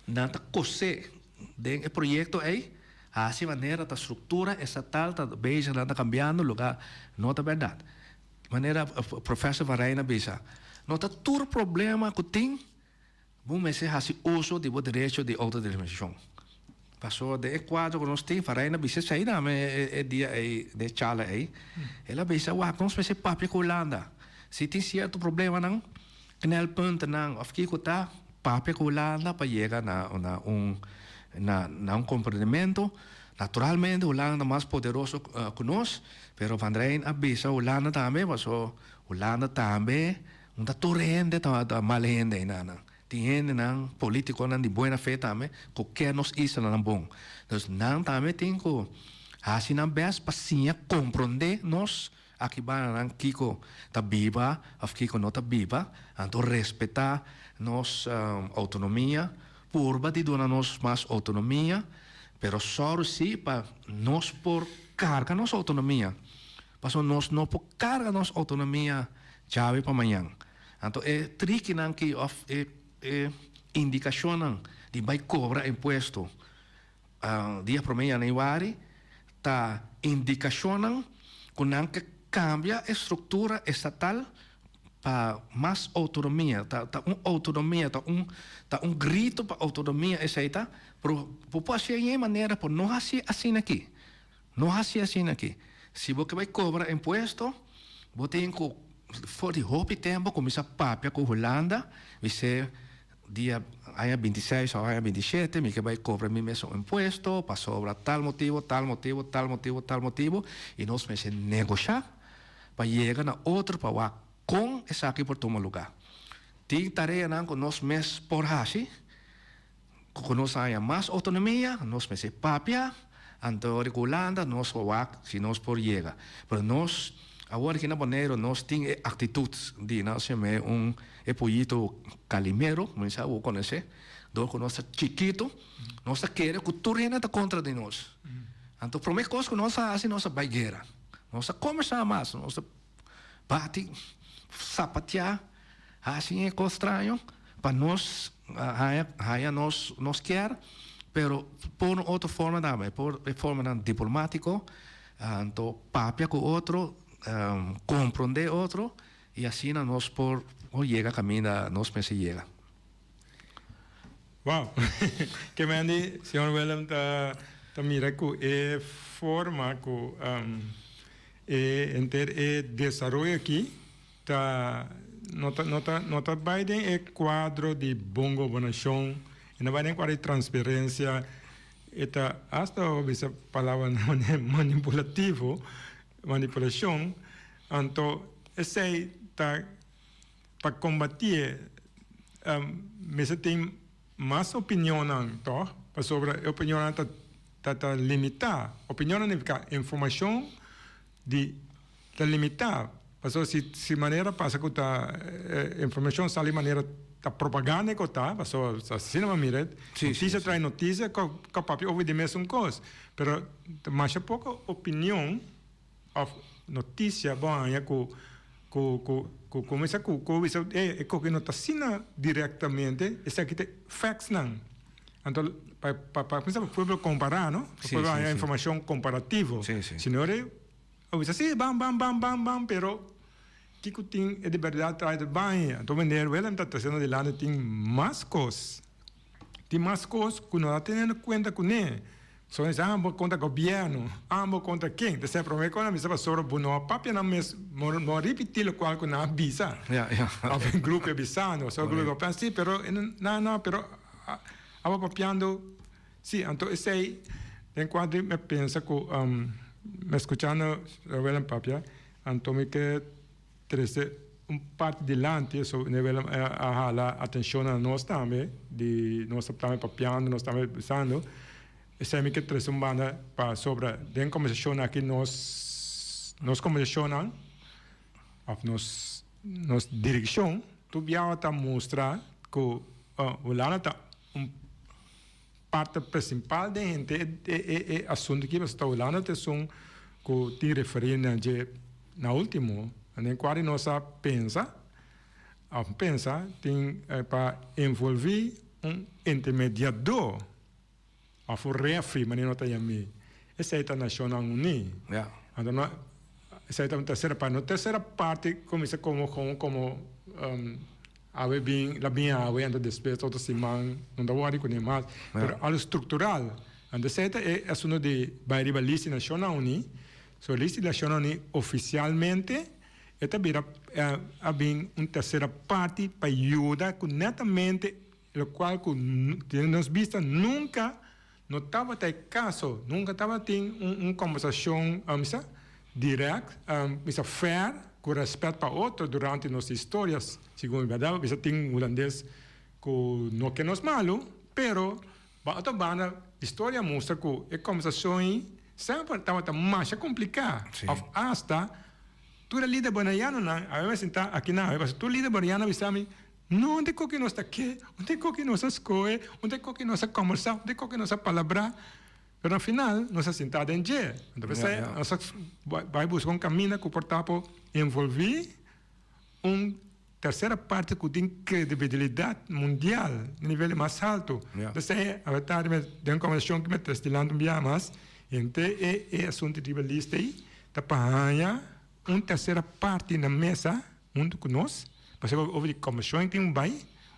S7: nan ta kosé den e proyekto ei, hasi manera ta struktura estatal ta bezig, nan ta kambiando loke no ta bèrdat. Manera Professor Van Rijn a bisa, no ta tur problema ku tin Bo mester hasi uso di bo derecho di outodeterminashon. Pasobra den e kuadro ku nos tin, Van Rijn a bisa esei tambe e dia ei, den e charla ei. El a bisa, wak, nos mester papia ku Hulanda. Si tin sierto problemanan, knelpuntennan òf kiko ta, papia ku Hulanda pa yega na na un na na un komprendementu. Naturalmente Hulanda ta mas poderoso ku nos, pero Van Rijn a bisa Hulanda tambe, pasobra Hulanda tambe No ta tur hende ta mal hende einanan. Tin hendenan, politiconan di buena fe tambe, cu kier nos islanan bon. Dus nan tambe tin cu haci nan best pa siña comprende nos aki bananan kico ta biba of kico no ta biba. Anto respeta nos autonomia, purba di duna nos mas autonomia, pero sòru si pa nos por carga nos autonomia. Pasobra nos no por carga nos autonomia djawe pa mañan. Anto e trikinan ki of e e indikashonnan di bai kobra impuesto dia promé yanüari ta indikashonnan ku nan ke kambia e struktura estatal pa mas outonomia. Ta ta un outonomia, ta un ta un grito pa outonomia esei ta, pero bo por hasié en e manera por no hasié asina aki. No hasi asina aki. Si bo ke bai kobra impuesto, bo tin ku for di hopi tempu kuminsá papia ku Hulanda, bis'é dia aña bintiseis òf aña bintishete mi ke bai kobra mi mesun impuesto pasobra tal motibu, tal motibu, tal motibu, tal motibu, i nos mester negoshá pa yega na otro pa wak kon esaki por tuma lugá. Tin tareanan ku nos mes por hasi. Ku nos haña mas outonomia, nos mester papia, anto ora ku Hulanda nos por wak si nos por yega. Pero nos, awor aki na Boneiru, nos tin e aktitut di nos yam'é un e poyito kalimero, mi sa bo konosé, dor ku nos ta chikitu, nos ta kere ku tur hende ta kontra di nos. Anto promé kos ku nos a hasi, nos a bai guera. Nos a kombersá mas, nos a bati, sapateá. Haci e cos straño pa nos haya haya nos nos kier, pero por un otro forma tambe, por e formanan diplomatico, anto papia cu otro, comprende otro y asina nos por yega caminda nos mester yega.
S6: Wow! Ke mende señor Willem ta ta mira cu e forma cu e henter e desaroyo aki Ta no ta no ta no ta bai den e kuadro di bon gobernashon, e no bai den kuadro di transparensia, e ta asta bo bisa palabra manipulativo, manipulashon, anto esei ta pa kombatié mester tin mas opinionnan tòg, pasobra e opinionnan ta ta ta limitá, opinionnan nifiká informashon di ta limitá, pasobra si si manera pasa ku ta informashon sali manera ta propaganda ku ta, pasobra asina bo mira notisia trae notisia ku papia over di mesun kos, pero ta masha poko opinion òf notisia bo haña ku ku ku ku kuminsá ku ku bisa e koki no ta asina direktamente esaki ta factsnan. Anto pa pa pa kuminsá pa pueblo kompará no, pa pueblo haña informashon komparativo. Si no e a bisa si bam bam bam bam bam pero kiko tin e di bèrdat tras di baña. Anto meneer Willem ta tresiendo dilanti tin mas kos, tin mas kos ku no ta teniendo kuenta kuné. So nan bisa abo kontra gobièrnu, abo kontra ken. P'esei promé ku nan bisa pasobra bo no a papia nan mes, bo no a ripití lokual ku nan a bisa. Òf e grupo a bisando. So e grupo a pensa si pero nan no pero abo papiando si. Anto esei den kuadro mi a pensa ku mi skuchando Willem papia anto mi ke trese un parti dilanti so Willem a hala atenshon na nos tambe di nos ta tambe papiando nos tambe bisando esei mi ke trese un banda pasobra den kombersashon aki nos nos kombersashonnan òf nos nos direkshon tur biaha ta mustra ku Hulanda ta un Parte principal den henter e asunto aki pasobra ta Hulanda ta esun cu tin referi na dje na ultimo den cual nos a pensa. òf pensa tin pa envolví un intermediadó òf un referee manera nos ta yam'é. Esei ta Nashonnan Uní. Anto no esei ta un tersera parti. No tersera parti kuminsá komo komo awe bin la bin awe anto despues otro siman no ta wòri kuné mas. Pero algu struktural. Anto esei ta e asuntu di bai riba lista di Nashonnan Uní. So lista di Nashonnan Uní ofisialmente e ta bira a bin un tersera parti pa yuda ku netamente lokual ku den nos bista nunka no tabata e kaso, nunka tabatin un kombersashon misa dirèkt, misa fair ku rèspèt pa otro durante nos historia, segun mi bèrdat misa tin hulandes ku no ke nos malu, pero pa otro banda historia mustra ku e kombersashon ei semper tabata masha kompliká òf asta tur e lider bonerianonan, awe mi a sinta aki nan awe pasobra tur lider boneriano a bisa mi No, un te koki nos ta ke, un te koki nos a skohe, un te koki nos a kombersá, un te koki nos a palabrá. Pero na final nos a sintá den dje. Anto p'esei nos a bai buska un kaminda ku por ta por envolví un tersera parti ku tin kredibilidat mundial na nivel di mas haltu. P'esei awe tardi mi den un kombersashon ku mi a tres dilanti un biaha mas, henter e asuntu riba lista ei ta pa haña un tersera parti na mesa huntu ku nos, pasobra over di komishon tin un bai,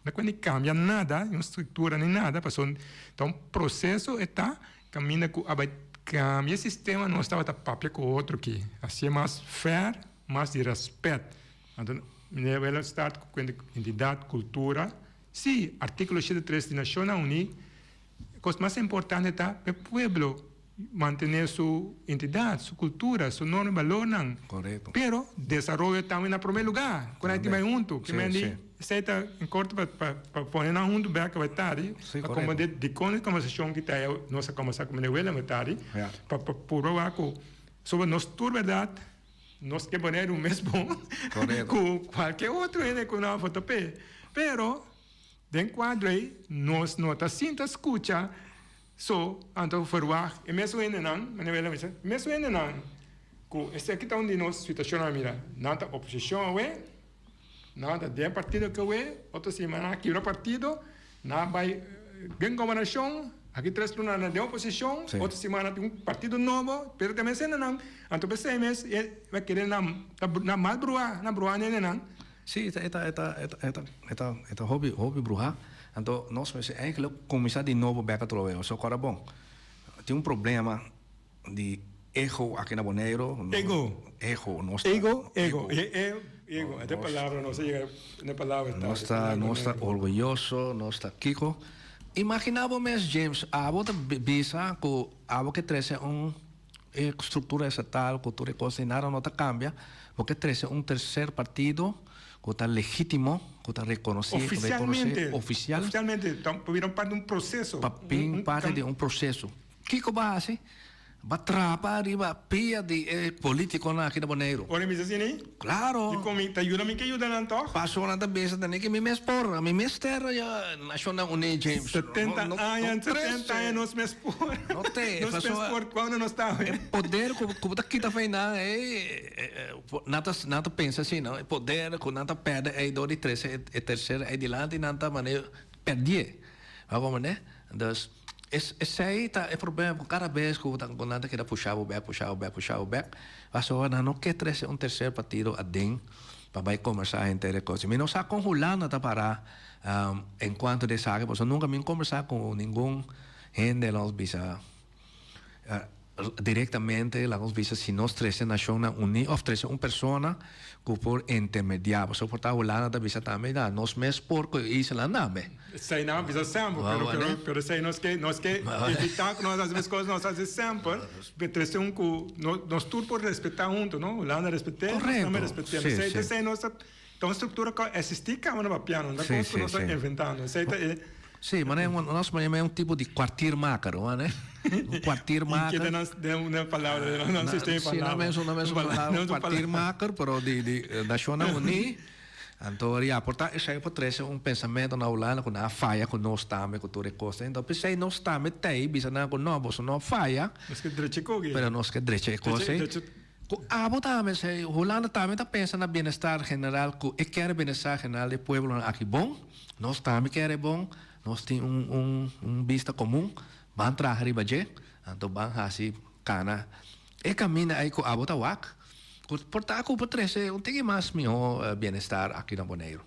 S6: no ku ni kambia nada, ni un struktura ni nada, pasobra ta un proseso e ta kaminda ku a bai kambia e sistema, nos tabata papia ku otro aki, hasié mas fair, mas di rèspèt. Anto meneer Willemstad ku kuenta identidat, kultura, si, artíkulo 83 di Nashonnan Uní, e kos mas importante ta pa e pueblo Mantené su identidat, su kultura, su norma i balornan.
S7: Korekto.
S6: Pero desaroyo tambe na promé lugá. Ku nan tin bai huntu. Ki men di esei ta en korto pa pa pone nan huntu bèk bai tardi.
S7: Sí,
S6: Pa
S7: korekto.
S6: komprendé dikon e kombersashon ki ta e nos a kombersá ku meneer Willem bai tardi.
S7: Ja.
S6: Pa pa purba wak ku soba nos tur bèrdat nos ke Boneiru mes bon
S7: Korekto.
S6: ku kualke otro hende ku nan a vota p'e. Pero den kuadro ei nos no ta sinta skucha. So, anto verwagt e mesun hendenan, manera Willem a bisa, e mesun hendenan ku esaki ta un di nos situashonnan, mira, nan ta oposishon awe, nan ta den partido ku awe, otro siman nan a kibra partido, nan a bai den gobernashon, aki tres luna nan den oposishon, otro siman nan tin un partido nobo, pero ta e mes hendenan, anto p'esei mes e a kere nan ta mal bruha, nan bruha hendenan.
S7: Sí, e ta, e ta, e ta, e ta, e ta, e ta hopi, hopi bruhá. Anto nos mester eigenlijk kuminsá di nobo bèk atrobe. Pasobra kòrda bon, tin un problema di ego aki na Boneiru.
S6: Ego.
S7: Ego. Nos ta.
S6: Ego, ego. E, e, ego. E ta e palabra, nos a yega na e palabra tardi.
S7: Nos ta, nos ta orguyoso, nos ta kiko. Imaginá bo mes, James, abo ta bisa ku abo ke trese un. E struktura estatal ku tur e kos ei nada no ta kambia, bo ke trese un terser partido ku ta legítimo, ku ta rekonosí,
S6: Ofisialmente,
S7: rekonosé ofisial.
S6: Ofisialmente, ta pa bira un parti di un proseso.
S7: Pa bin parti di un proseso. Kiko bo a hasi? Bo a trapa riba pia di e politikonan aki na Boneiru.
S6: Ora mi bisa asina ei?
S7: Klaro.
S6: Dikon mi ta yuda mi ke yuda nan tòg?
S7: Pasobra nan ta bisa tene ke mi mes por, mi mester Nashonnan Uní, James.
S6: 70 aña, 70 aña nos mes por.
S7: No te,
S6: Nos mes por, cuando nos ta awe?
S7: E poder ku bo ta kita fei nan ei, nan ta nan ta pensa asina, e poder ku nan ta pèrdè ei dor di trese e terser ei dilanti nan ta manera pèrdié. Bo a komprendé? Dus. Esei ta e problema ku kada bes ku nan ta keda pusha bo bek, pusha bo bek, pusha bo bek, pasobra nan no ke trese un terser partido aden pa bai kombersá henter e kos. Mi no sa kon Hulanda ta pará en kuanto di esaki, pasobra nunka mi a kombersá ku ningun hende nos bisa Direktamente laga nos bisa si nos trese Nashonnan Uní òf trese un persona ku por intermediá. Pasobra por ta Hulanda ta bisa tambe, na nos mes por ku e islanan tambe.
S6: Esei nan a bisa semper, pero pero pero esei nos ke nos ke evitá ku nos hasi mes kos nos hasi semper, pe trese un ku nos tur por respetá huntu, no? Hulanda respet'é, nos tambe respet'é. Esei ta esei nos ta ta un struktura ku a eksistí kaba na papiando, no ta kos ku nos ta inventando. Esei ta e.
S7: Sí, ma nos manera un tipo di kwartiermaker, hoor, né? Un kwartiermaker.
S6: Inquieta nos den una palabra, no existe e palabra.
S7: Sí, no mes, no mes un palabra, un kwartiermaker, pero di di Nashonnan Uní. Anto ya, por ta esei por trese un pensamentu na Hulanda ku nan a faya ku nos tambe ku tur e kosnan. Enton p'esei nos tambe t'ei bisa nan ku no, boso no a faya.
S6: Nos ke drecha e koki.
S7: Pero nos ke drecha e kos ei. Ku abo tambe esei, Hulanda tambe ta pensa na bienestar general, ku e kere bienestar general di e pueblonan aki bon, nos tambe kere bon, nos tin un un un bista komun, ban traha riba dje, anto ban hasi kana e kaminda ei ku abo ta wak, ku por ta ku por trese un tiki mas mihó bienestar aki na Boneiru,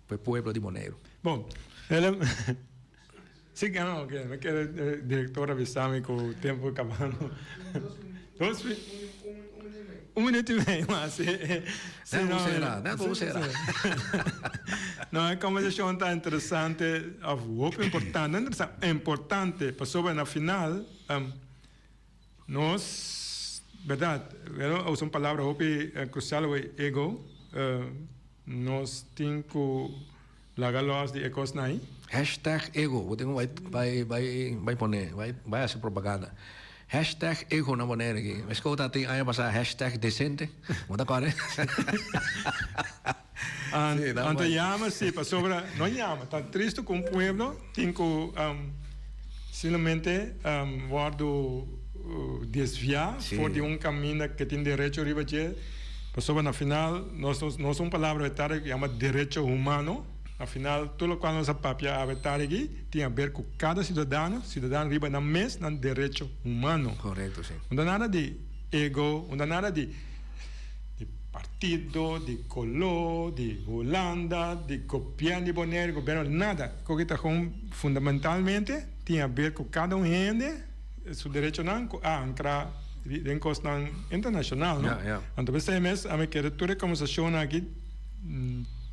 S7: pa e pueblo di Boneiru.
S6: Bon, Willem, si ke no, oke, mi kere direktor a bisa mi ku tempu kabando. Dos mi, un minuut i mei mas, si.
S7: Si, no, sera, no, sera.
S6: No, e kombersashon ta interesante, òf hopi importante, no interesante, importante, pasobra na final, Nos, berdad, a usa un palabra hopi crucial awey, ego. Nos tin cu laga los di e cosnan ahi.
S7: Hashtag ego, bo tin cu bai bai bai bai pone, bai bai haci propaganda. Hashtag ego na Bonaire aki. Mi escuta tin aña pasa hashtag decente, bo ta corda?
S6: Anto yama si, pasobra no yama, ta tristo cu un pueblo tin cu simplemente wordo desvia for di un caminda cu tin derecho riba dje, pasobra na final nos nos un palabra awe tardi cu yama derecho humano, na final tur locual nos a papia awe tardi aki tin haber cu cada ciudadano, ciudadano riba nan mes nan derecho humano.
S7: Correcto, si.
S6: No ta nada di ego, no ta nada di. Di partido, di koló, di Hulanda, di gobièrnu di Boneiru, gobièrnu, nada. Koke ta gewoon fundamentalmente tin haber ku kada un hende su derechonan ku a ankra den kosnan internashonal, no? Anto p'esei mes ami kere tur e kombersashonnan aki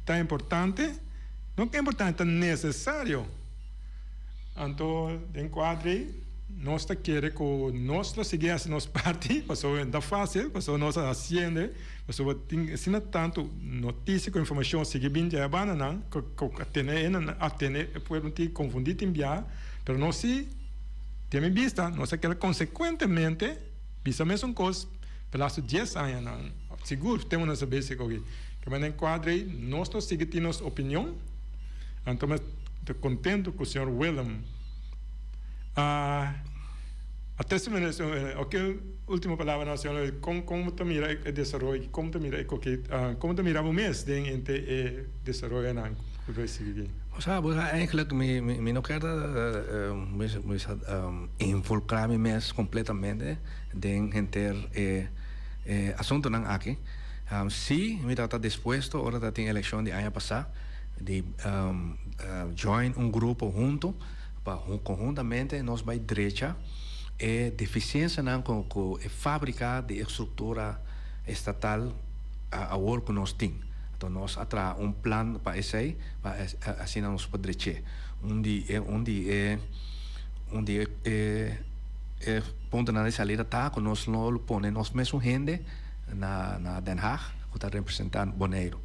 S6: ta importante, no ku importante, ta nesesario. Anto den kuadro ei nos ta kere ku nos lo sigui hasi nos parti pasobra no ta fásil pasobra nos a hasiendo pasobra tin asina tantu notisia ku informashon sigui bin dje abandanan ku a tene a tene e pueblo tin konfundí tin biaha pero nos si den mi bista nos a keda konsekuentemente bisa mesun kos pa lastu dies añanan sigur temo nos a besi koki den kuadro ei nos lo sigui tin nos opinion. Anto mi ta contento cu señor Willem a a testimonio oke ultimo palabra nan señor Willem con con bo ta mira e desaroyo con bo ta mira e koke con bo ta mira bo mes den henter e desaroyonan cu bo sigui.
S7: Osea bo sa eigenlijk mi mi no kier ta mi sa involucra mi mes completamente den henter e e asuntonan aki. Si mi tabata dispuesto ora ta tin eleccion di aña pasa di join un grupo hunto pa conhuntamente nos bay drecha e deficiencianan cu e fabrica di e structura estatal awor cu nos tin. Anto nos a traha un plan pa esey pa asina nos por dreche. Un di e un di e un di e puntonan di salida ta cu nos lo pone nos mesun hende na na Den Haag ku ta representá Boneiru.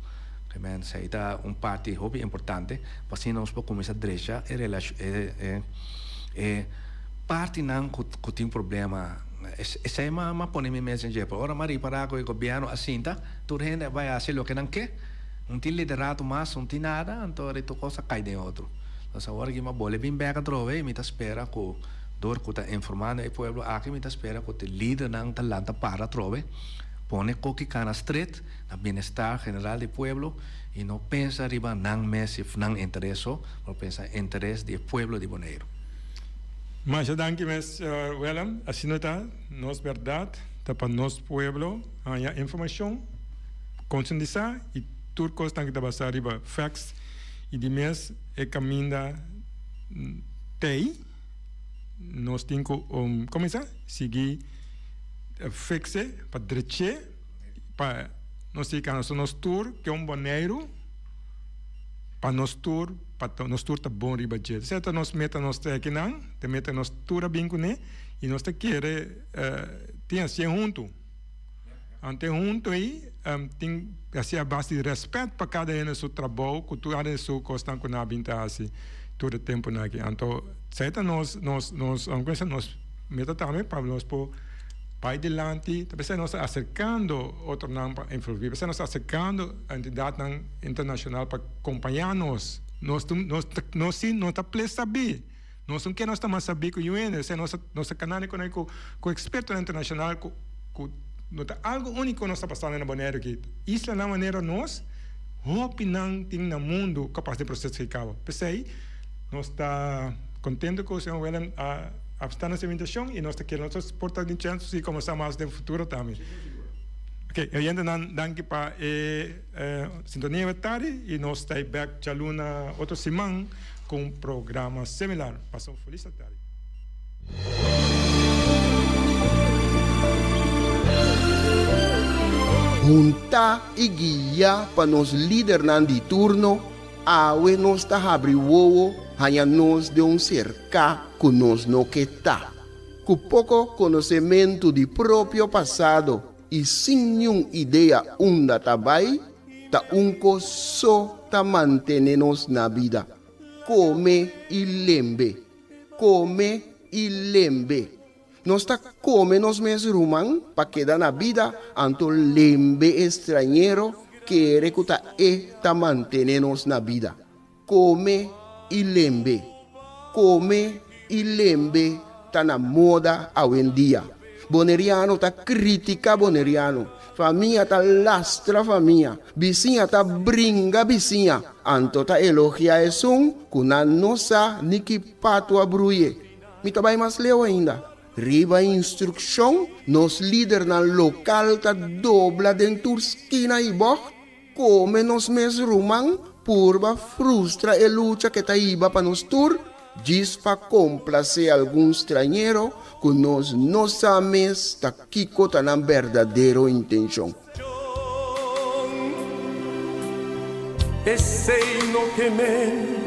S7: Ke men esei ta un parti hopi importante pa asina nos por kuminsá drecha e relashon e e e partinan ku ku tin problema. Esei m'a m'a pone mi mes den dje. Pero ora m'a ripará ku e gobièrnu a sinta tur hende a bai hasi loke nan ke, un tin liderato mas, un tin nada, anto tur kos a kai den otro. Entonces awor aki m'a bole bin bèk atrobe i mi ta spera ku Dor ku ta informando e pueblo aki mi ta spera ku te lidernan ta lanta para atrobe, pone koki kana stret na bienestar general di pueblo i no pensa riba nan mes i nan interes so, pero pensa interes di e pueblo di Boneiru.
S6: Masha danki mes Willem, asina ta, nos berdad ta pa nos pueblo haña informacion, conscientisa y tur cosnan ki ta basa riba facts y di mes e caminda tey. Nos tin ku kuminsá sigui fiks'e pa drech'é pa nos sigui kana. So nos tur ke un Boneiru pa nos tur pa nos tur ta bon riba dje. Esei ta nos meta nos ta akinan, ta meta nos tur a bin kuné i nos ta kere tin hasié huntu. Ante huntu ei tin hasié a base di rèspèt pa kada hende su trabou ku tur hende su kosnan ku nan a bin ta hasi tur e tempunan aki. Anto esei ta nos nos nos nos meta tambe pa nos por bai dilanti. Ta p'esei nos ta aserkando otronan pa envolví, p'esei nos ta aserkando entidatnan internashonal pa kompañá nos. Nos nos nos si no ta ples sabí. Nos no ke nos ta mas sabí ku yu hende, esei nos nos ta kanando ku ku ekspertonan internashonal ku ku. No ta algu úniko nos ta pasando na Boneiru aki. Islanan manera nos, hopinan tin na mundu ku a pasa den proseso aki kaba. P'esei nos ta kontentu ku señor Willem a apstá nos invitashon i nos ta kere nos por ta tin chèns pa sigui kombersá mas den futuro tambe. Oke, oyentenan danki pa e sintonia awe tardi i nos ta bèk djaluna otro siman ku un programa similar. Pasa un felis tardi.
S4: Huntá i guiá pa nos lidernan di turno, awe nos ta habri wowo haña nos den un serká ku nos no ke ta. Ku poko konosementu di propio pasado i sin niun idea unda ta bai, ta un kos so ta mantené nos na bida, kome i lembe. Kome i lembe. Nos ta kome nos mes ruman pa keda na bida, anto lembe e strañero kere ku ta e ta mantené nos na bida. Kome i lembe. Kome i lembe ta na moda awendia. Boneriano ta kritika boneriano, famia ta lastra famia, bisiña ta bringa bisiña, anto ta elogia esun ku nan no sa ni ki patu a bruye. Mi ta bai mas leu ainda. Riba instrukshon, nos lidernan lokal ta dobla den tur skina i bògt, Kome nos mes ruman purba frustra e lucha ke ta hiba pa nos tur, djis pa komplasé algun strañero ku nos no sa mes ta kiko ta nan berdadero intenshon.
S8: Esei no ke men.